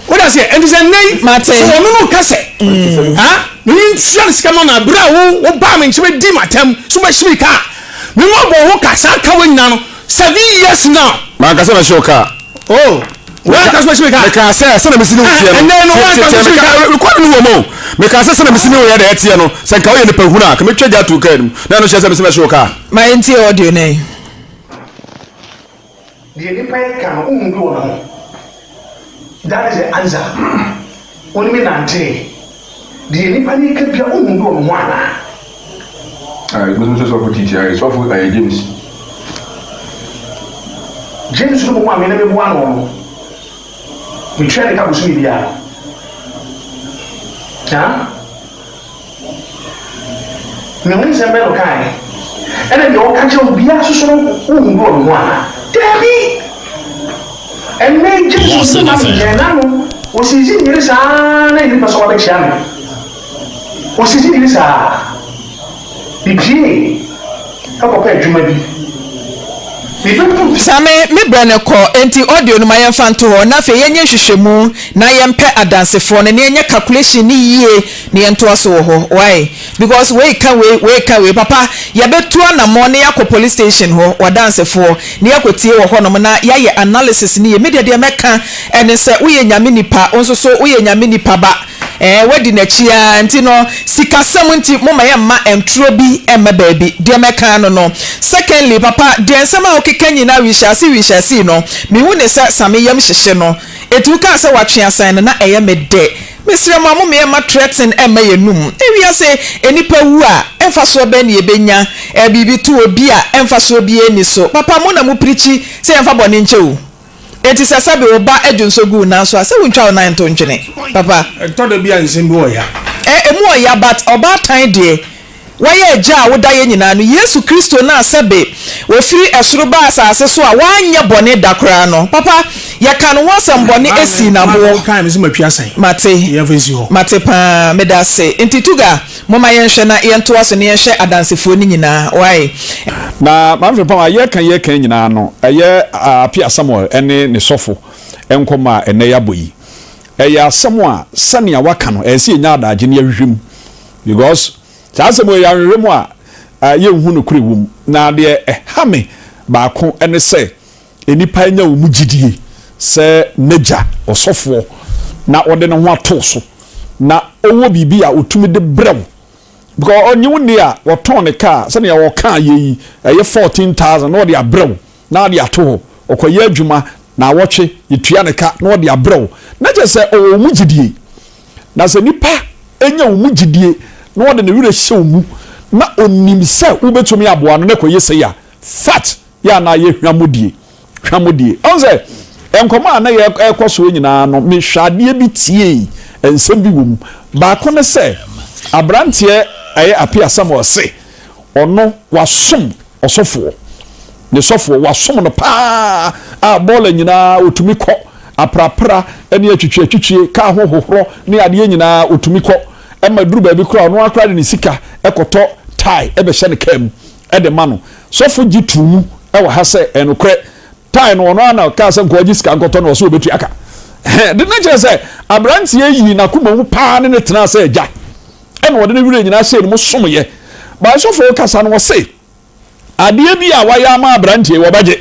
wode aseɛ ɛnti sɛ nnɛ yi Mate. sɛ ɔno no ka sɛ ha me ntua ne sika ma no abere a wo wo baa me nkyɛn bɛdi m'atɛm so bɛhyɛ me car me ma bɔ ho ka saa ka wɔ nyina no 7 years now. Manka sɛ mɛhyɛ wo car. Oh. Wanka sɛ mɛhyɛ me car. Mekaa sɛ sɛdeɛ mesi ne wo teɛ no. Ɛnɛ no wanka sɛ mɛhyɛ me car. Rekɔd no wɔ mu o. Mekaa sɛ sɛdeɛ mesi ne wo yɛ deɛ ɛteɛ no, sɛ nka woyɛ nipa hunu a, nka mɛtwa gya ato wo car no mu. Na ɛno kyerɛ sɛ mese mɛhyɛ wo car. Ma yɛntie audio no ɛ. Deɛ nipa yi ka no wohu bi wɔ ne ho that is the answer wo ne me nantee deɛ nipa no ka bia wohu bi wɔ me ho anaa. Ah, me nso sɔfo titi ayɛ sɔfo ayɛ James. James no mmom a me ne me boa no no metua ne ka bosome biara ha. Ne ho nsɛm bɛn na ɔkae? Ɛnna deɛ ɔka kyerɛ wo biara soso no, wonhu bi wɔ ne ho anaa? Dabi! Ɛnnɛ yi, James Lawson mpo ma FM. menkyɛn n'ano. Ɔsisi nyere saa ara na yere pɛ sɛ ɔbɛkyea me. Ɔsisi nyere saa. Mepiee kɔpɛɛ adwuma bi. Mebɛduu. Same, me berɛ no kɔ, enti audio no ma yɛmfa nto hɔ, na afei yɛnyɛ nhwehwɛmu na yɛmpɛ adansefoɔ no na yɛnyɛ calculation no yie na yɛntoa so wɔ hɔ, why? Because wei ka wei, wei ka wei, papa yɛbɛtu anamɔn na yɛakɔ police station hɔ, w'adansefoɔ, na yɛakɔtie wɔ hɔnom na yɛayɛ analysis no yie, me deɛ deɛ mɛka ɛne sɛ woyɛ Nyame nipa, wo nso so woyɛ Nyame nipa ba. Ɛɛ, woadi n'akyi ara nti no, sikasɛm nti momma yɛmma ntoro bi mma baabi. Deɛ mɛka ara no no. Secondly, papa, deɛ nsɛm a wokeka nyinaa we shall see, we shall see no, mehu ne sɛ Same yam hyehye no. Enti wokaa sɛ watwe asan no, na ɛyɛ me dɛ. Mesrɛ mo a, momma yɛmma threaten mma yɛn anum. Ewiase, nnipa wu a, mfasoɔ bɛn na yɛbɛnya? Ɛɛ, biribi to obi a, mfasoɔ biara nni so. Papa, mo na moprikyi sɛ yɛmfa bɔne nkyɛ o. Enti sɛ sɛbe wo ba dwonsɔ gu wo nan so a, sɛ wontwa wo nan nto ntwene, papa. Ɛtɔ da bi a nsɛm bi wɔ ya. Ɛ, emu wɔ ya but ɔbaatan deɛ, Woayɛ Agya a woda yɛn nyinaa ano, Yesu Kristo no a sɛbe ɔfiri ɛsoro baa asase so a wanyɛ bɔne da koraa no. Papa, yɛka ne ho asɛm bɔne sii no aboɔ. Mate. Mate paa. Meda ase. Nti Tuga, momma yɛnhwɛ na yɛntoa so na yɛnhwɛ adansefoɔ no nyinaa. Wai? Na Maame Frimpong a yɛreka yɛreka nyinaa no, ɛyɛ Appiah Samuel ne ne sɔfo nkɔmmɔ a ɛnnɛ yɛabɔ yi. Ɛyɛ asɛm a sɛnea waka no, ɛsɛ sɛ yɛnya adagye na yɛhwehwɛ mu because saa asɛm wei yɛanhwehwɛ mu a, yɛnhu nokorɛ wɔ mu. Na deɛ ɛha me baako ne sɛ nnipa anya wɔn gyidie sɛ n'agya ɔsɔfoɔ na ɔde ne ho ato so na ɔwɔ biribi a ɔtumi de brɛ wo because ɔnye wo nni a wɔtɔn ne kaa sɛnea wɔkaa yɛ yi ɛyɛ 14,000 na ɔde abrɛ wo na ɔde ato hɔ ɔkɔyɛ adwuma naawɔtwe yɛtua ne ka na ɔde abrɛ wo na kyerɛ sɛ ɔwɔ wo mu gyidie na sɛ nipa nya wo mu gyidie na ɔde ne werɛ hyɛ wo mu na ɔnim sɛ wobɛtumi aboa no na ɛkɔyɛ sei a fat yɛ anaa yɛ hwammɔdie hwammɔdie ɔn sɛ nkɔmɔ a na yɛ ɛkɔ soɔ nyinaa no mehwɛ adeɛ bi tiei nsɛm bi wɔ mu baako ne sɛ aberanteɛ ɛyɛ Appiah Samuel se ɔno wasom ɔsɔfoɔ ne sɔfoɔ wasom no paa a bɔɔla nyinaa ɔtumi kɔ aprapra ne atwitwi atwitwie kaa ho hohorɔ ne adeɛ nyinaa ɔtumi kɔ ɛma duru baabi koraa ɔno akora de ne sika ɛkɔtɔ tae ɛbɛhyɛ ne kaa mu de ma no. Sɔfo gye too mu wɔ ha sɛ ɛyɛ nokorɛ. Tae no, ɔno ara na ɔkaa sɛ nkɔgye sika nkɔtɔ no, ɔsɛ ɔbɛtua ka. De no kyerɛ sɛ aberanteɛ yii n'akoma mu paa ne no tenaa sɛ agya, ɛna ɔde ne werɛ nyinaa hyɛɛ ne mu somyɛ. Bae sɔfo rekasa no, ɔse adeɛ bi a wayɛ ama aberanteɛ yi, wɔbɛgye.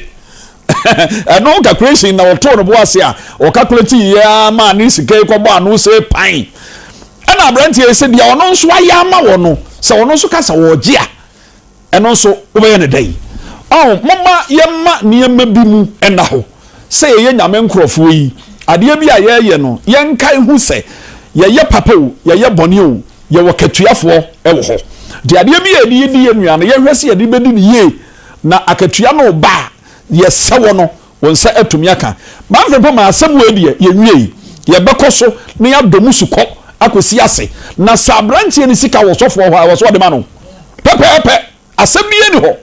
Ɛno calculation na ɔtoo no bo ase a ɔcalculate yɛ ara maa ne sika yi kɔbɔ ano sɛ pan. Ɛna aberanteɛ yi sɛ deɛ ɔno nso ayɛ ama wɔ no, sɛ ɔno nso ka sɛ ɔregye a, ɛno nso wobɛyɛ no dɛn? Ɔho, momma yɛmma nneɛma bi mu nna hɔ. Sɛ yɛyɛ Nyame nkorɔfoɔ yi, adeɛ bi a yɛreyɛ no, yɛnkae hu sɛ, yɛyɛ papa o, yɛyɛ bɔne o, yɛwɔ katuafoɔ wɔ hɔ. Nti adeɛ bi a yɛde di yɛn nua no, yɛnhwɛ sɛ yɛde bɛdi no yie, na akatua no reba a, yɛsɛ wɔ no, wo nsa atumi aka. Manfred Poma, asɛm wei deɛ, yɛnwiei. Yɛbɛkɔ so na yɛadɔ mu sukɔ akɔsi ase. Na sɛ aberanteɛ no sika wɔ sɔfoɔ hɔ a, ɛwɔ sɛ ɔde ma no. Pɛpɛɛpɛ. Asɛm biara nni hɔ.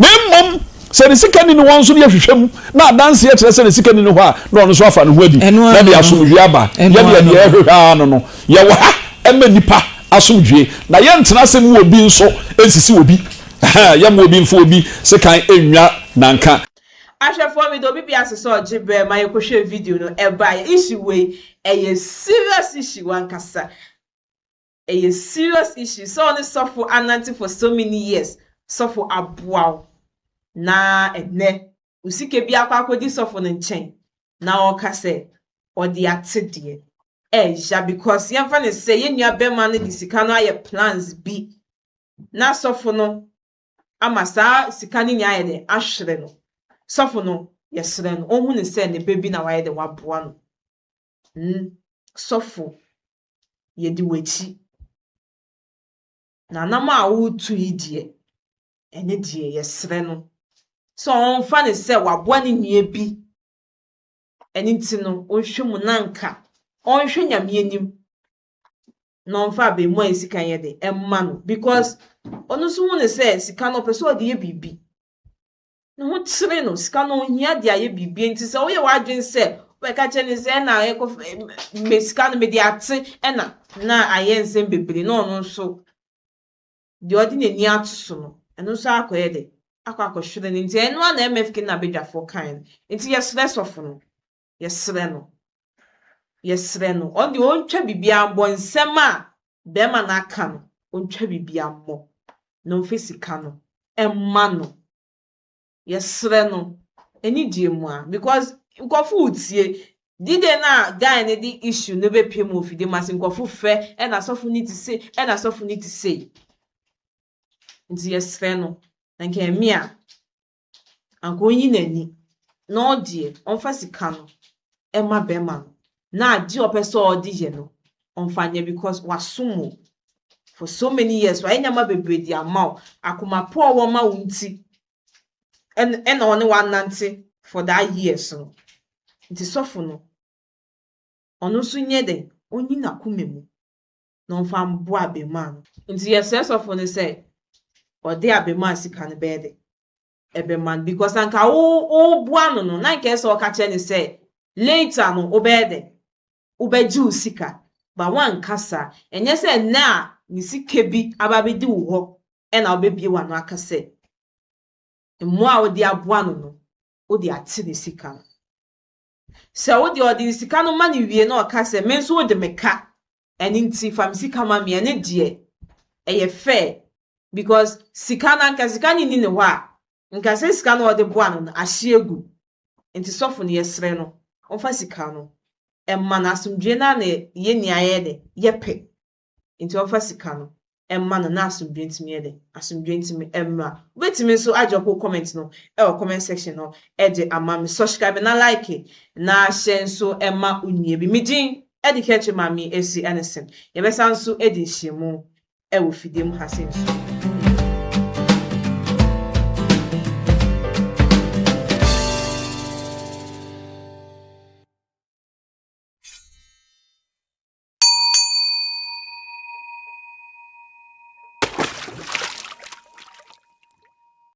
Na mmom, sɛ ne sika nni ne hɔ nso na yɛhwehwɛ mu na adanseɛ kyerɛ sɛ ne sika nni ne hɔ a, na ɔno nso afa ne ho adi na de asomdwoeɛ aba. Yɛdeɛ deɛ yɛhwehwɛ ara no no, yɛwɔ ha ma nnipa asomdwoeɛ, na yɛntena ase mma obi nso nsisi obi. Yɛmma obi mfa obi sekan nnwa nanka. Ahwɛfoɔ meda obi biara ase sɛ ɔgye berɛ ma yɛkɔhwɛɛ video no ɛbaeɛ. Issue wei ɛyɛ serious issue ankasa. Ɛyɛ serious issue sɛ wo ne sɔfo anante for so many years, sɔfo aboa wo na ɛnɛ wo sika bi akɔ akɔdi sɔfo no nkyɛn na ɔka sɛ ɔde ate deɛ. Ɛya because yɛmfa no sɛ yɛn nua bɛrima no de sika no ayɛ plans bi na sɔfo no ama saa sika no nyinaa ayɛ dɛ ahwere no. Sɔfo no yɛsrɛ no ɔnhu no sɛ ne ba bi na wayɛ dɛ waboa no. Hmm, sɔfo yɛdi w'akyi. Na anam a woretu yi deɛ, ɛne deɛ yɛsrɛ no sɛ ɔmfa no sɛ waboa ne nua bi. Ɛno nti no, ɔnhwɛ mu na anka ɔnhwɛ Nyame anim na ɔmfa abaamua yi sika nyɛ de ɛmma no because ɔno nso hu no sɛ sika no ɔpɛ sɛ ɔde yɛ biribi. Ne ho kyere no, sika no ɔhia de ayɛ biribi nti sɛ woyɛ w'adwene sɛ wobɛka kyerɛ no sɛ ɛna ɛkɔ me sika no mede ate ɛna na ayɛ nsɛm bebree na ɔno nso deɛ ɔde n'ani ato so no ɛno nso akɔyɛ de akɔ akɔhwere no nti ɛno ara na MFK na abadwafoɔ kae no nti yɛsrɛ sɔfo no yɛsrɛ no yɛsrɛ no ɔno deɛ ɔntwa biribiara mbɔ nsɛm a bɛrima no aka no ɔntwa biribiara mmɔ na ɔmfa sika no ɛmma no yɛsrɛ no ɛni die mu a because nkurɔfo retie dide na guy no de issue no bɛpie mu ofidie mu ase nkurɔfo frɛ ɛna sɔfo no ti se ɛna sɔfo no ti se nti yɛsrɛ no na nka ɛmi a anka ɔnyi n'ani na ɔdeɛ ɔmfa sika no ɛma bɛrima no na adeɛ a ɔpɛ sɛ ɔde yɛ no ɔmfa nyɛ because wasom o for so many years wayɛ nneɛma bebree de ama wo akoma pa a ɔwɔ ma wo nti ɛna ɔne wanante for that years no nti sɔfo no ɔno nso nyɛ dɛ ɔnyi n'akoma mu na ɔmfa mboa abɛɛmaa no nti yɛsrɛ sɔfo no sɛ Ɔde abɛmaa sika no bɛyɛ dɛ ɛbɛma no because anka wo woboa no no na nka ɛsɛ ɔka kyerɛ no sɛ later no wobɛyɛ dɛ wobɛgye wo sika but woanka saa. Ɛnyɛ sɛ nnɛ a ne sika bi aba abɛdi wo hɔ ɛna wobɛbue w'ano aka sɛ mmoa a wode aboa no no wode ate ne sika no. Sɛ wo deɛ ɔde ne sika no ma no wie na ɔka sɛ me nso wode me ka ɛno nti fa me sika ma me ɛno deɛ ɛyɛ fair because sika no anka sika no nni ne hɔ a nka sɛ sika no a ɔde boa no no ahye agu nti sɔfo no yɛsrɛ no ɔmfa sika no mma no asomdwoe no ara na yɛn nyinaa yɛyɛ dɛ yɛpɛ nti ɔmfa sika no mma no na asomdwoe ntumi yɛ dɛ asomdwoe ntumi mmra. Wobɛtumi nso adrop wo comment no wɔ comment section no de ama me. Subscribe na like na hyɛ nso ma wo nua bi. Me din de Kɛkyɛ Maame Esi Ennison. Yɛbɛsan nso adi nhyiamu wɔ fidie mu ha sei nso.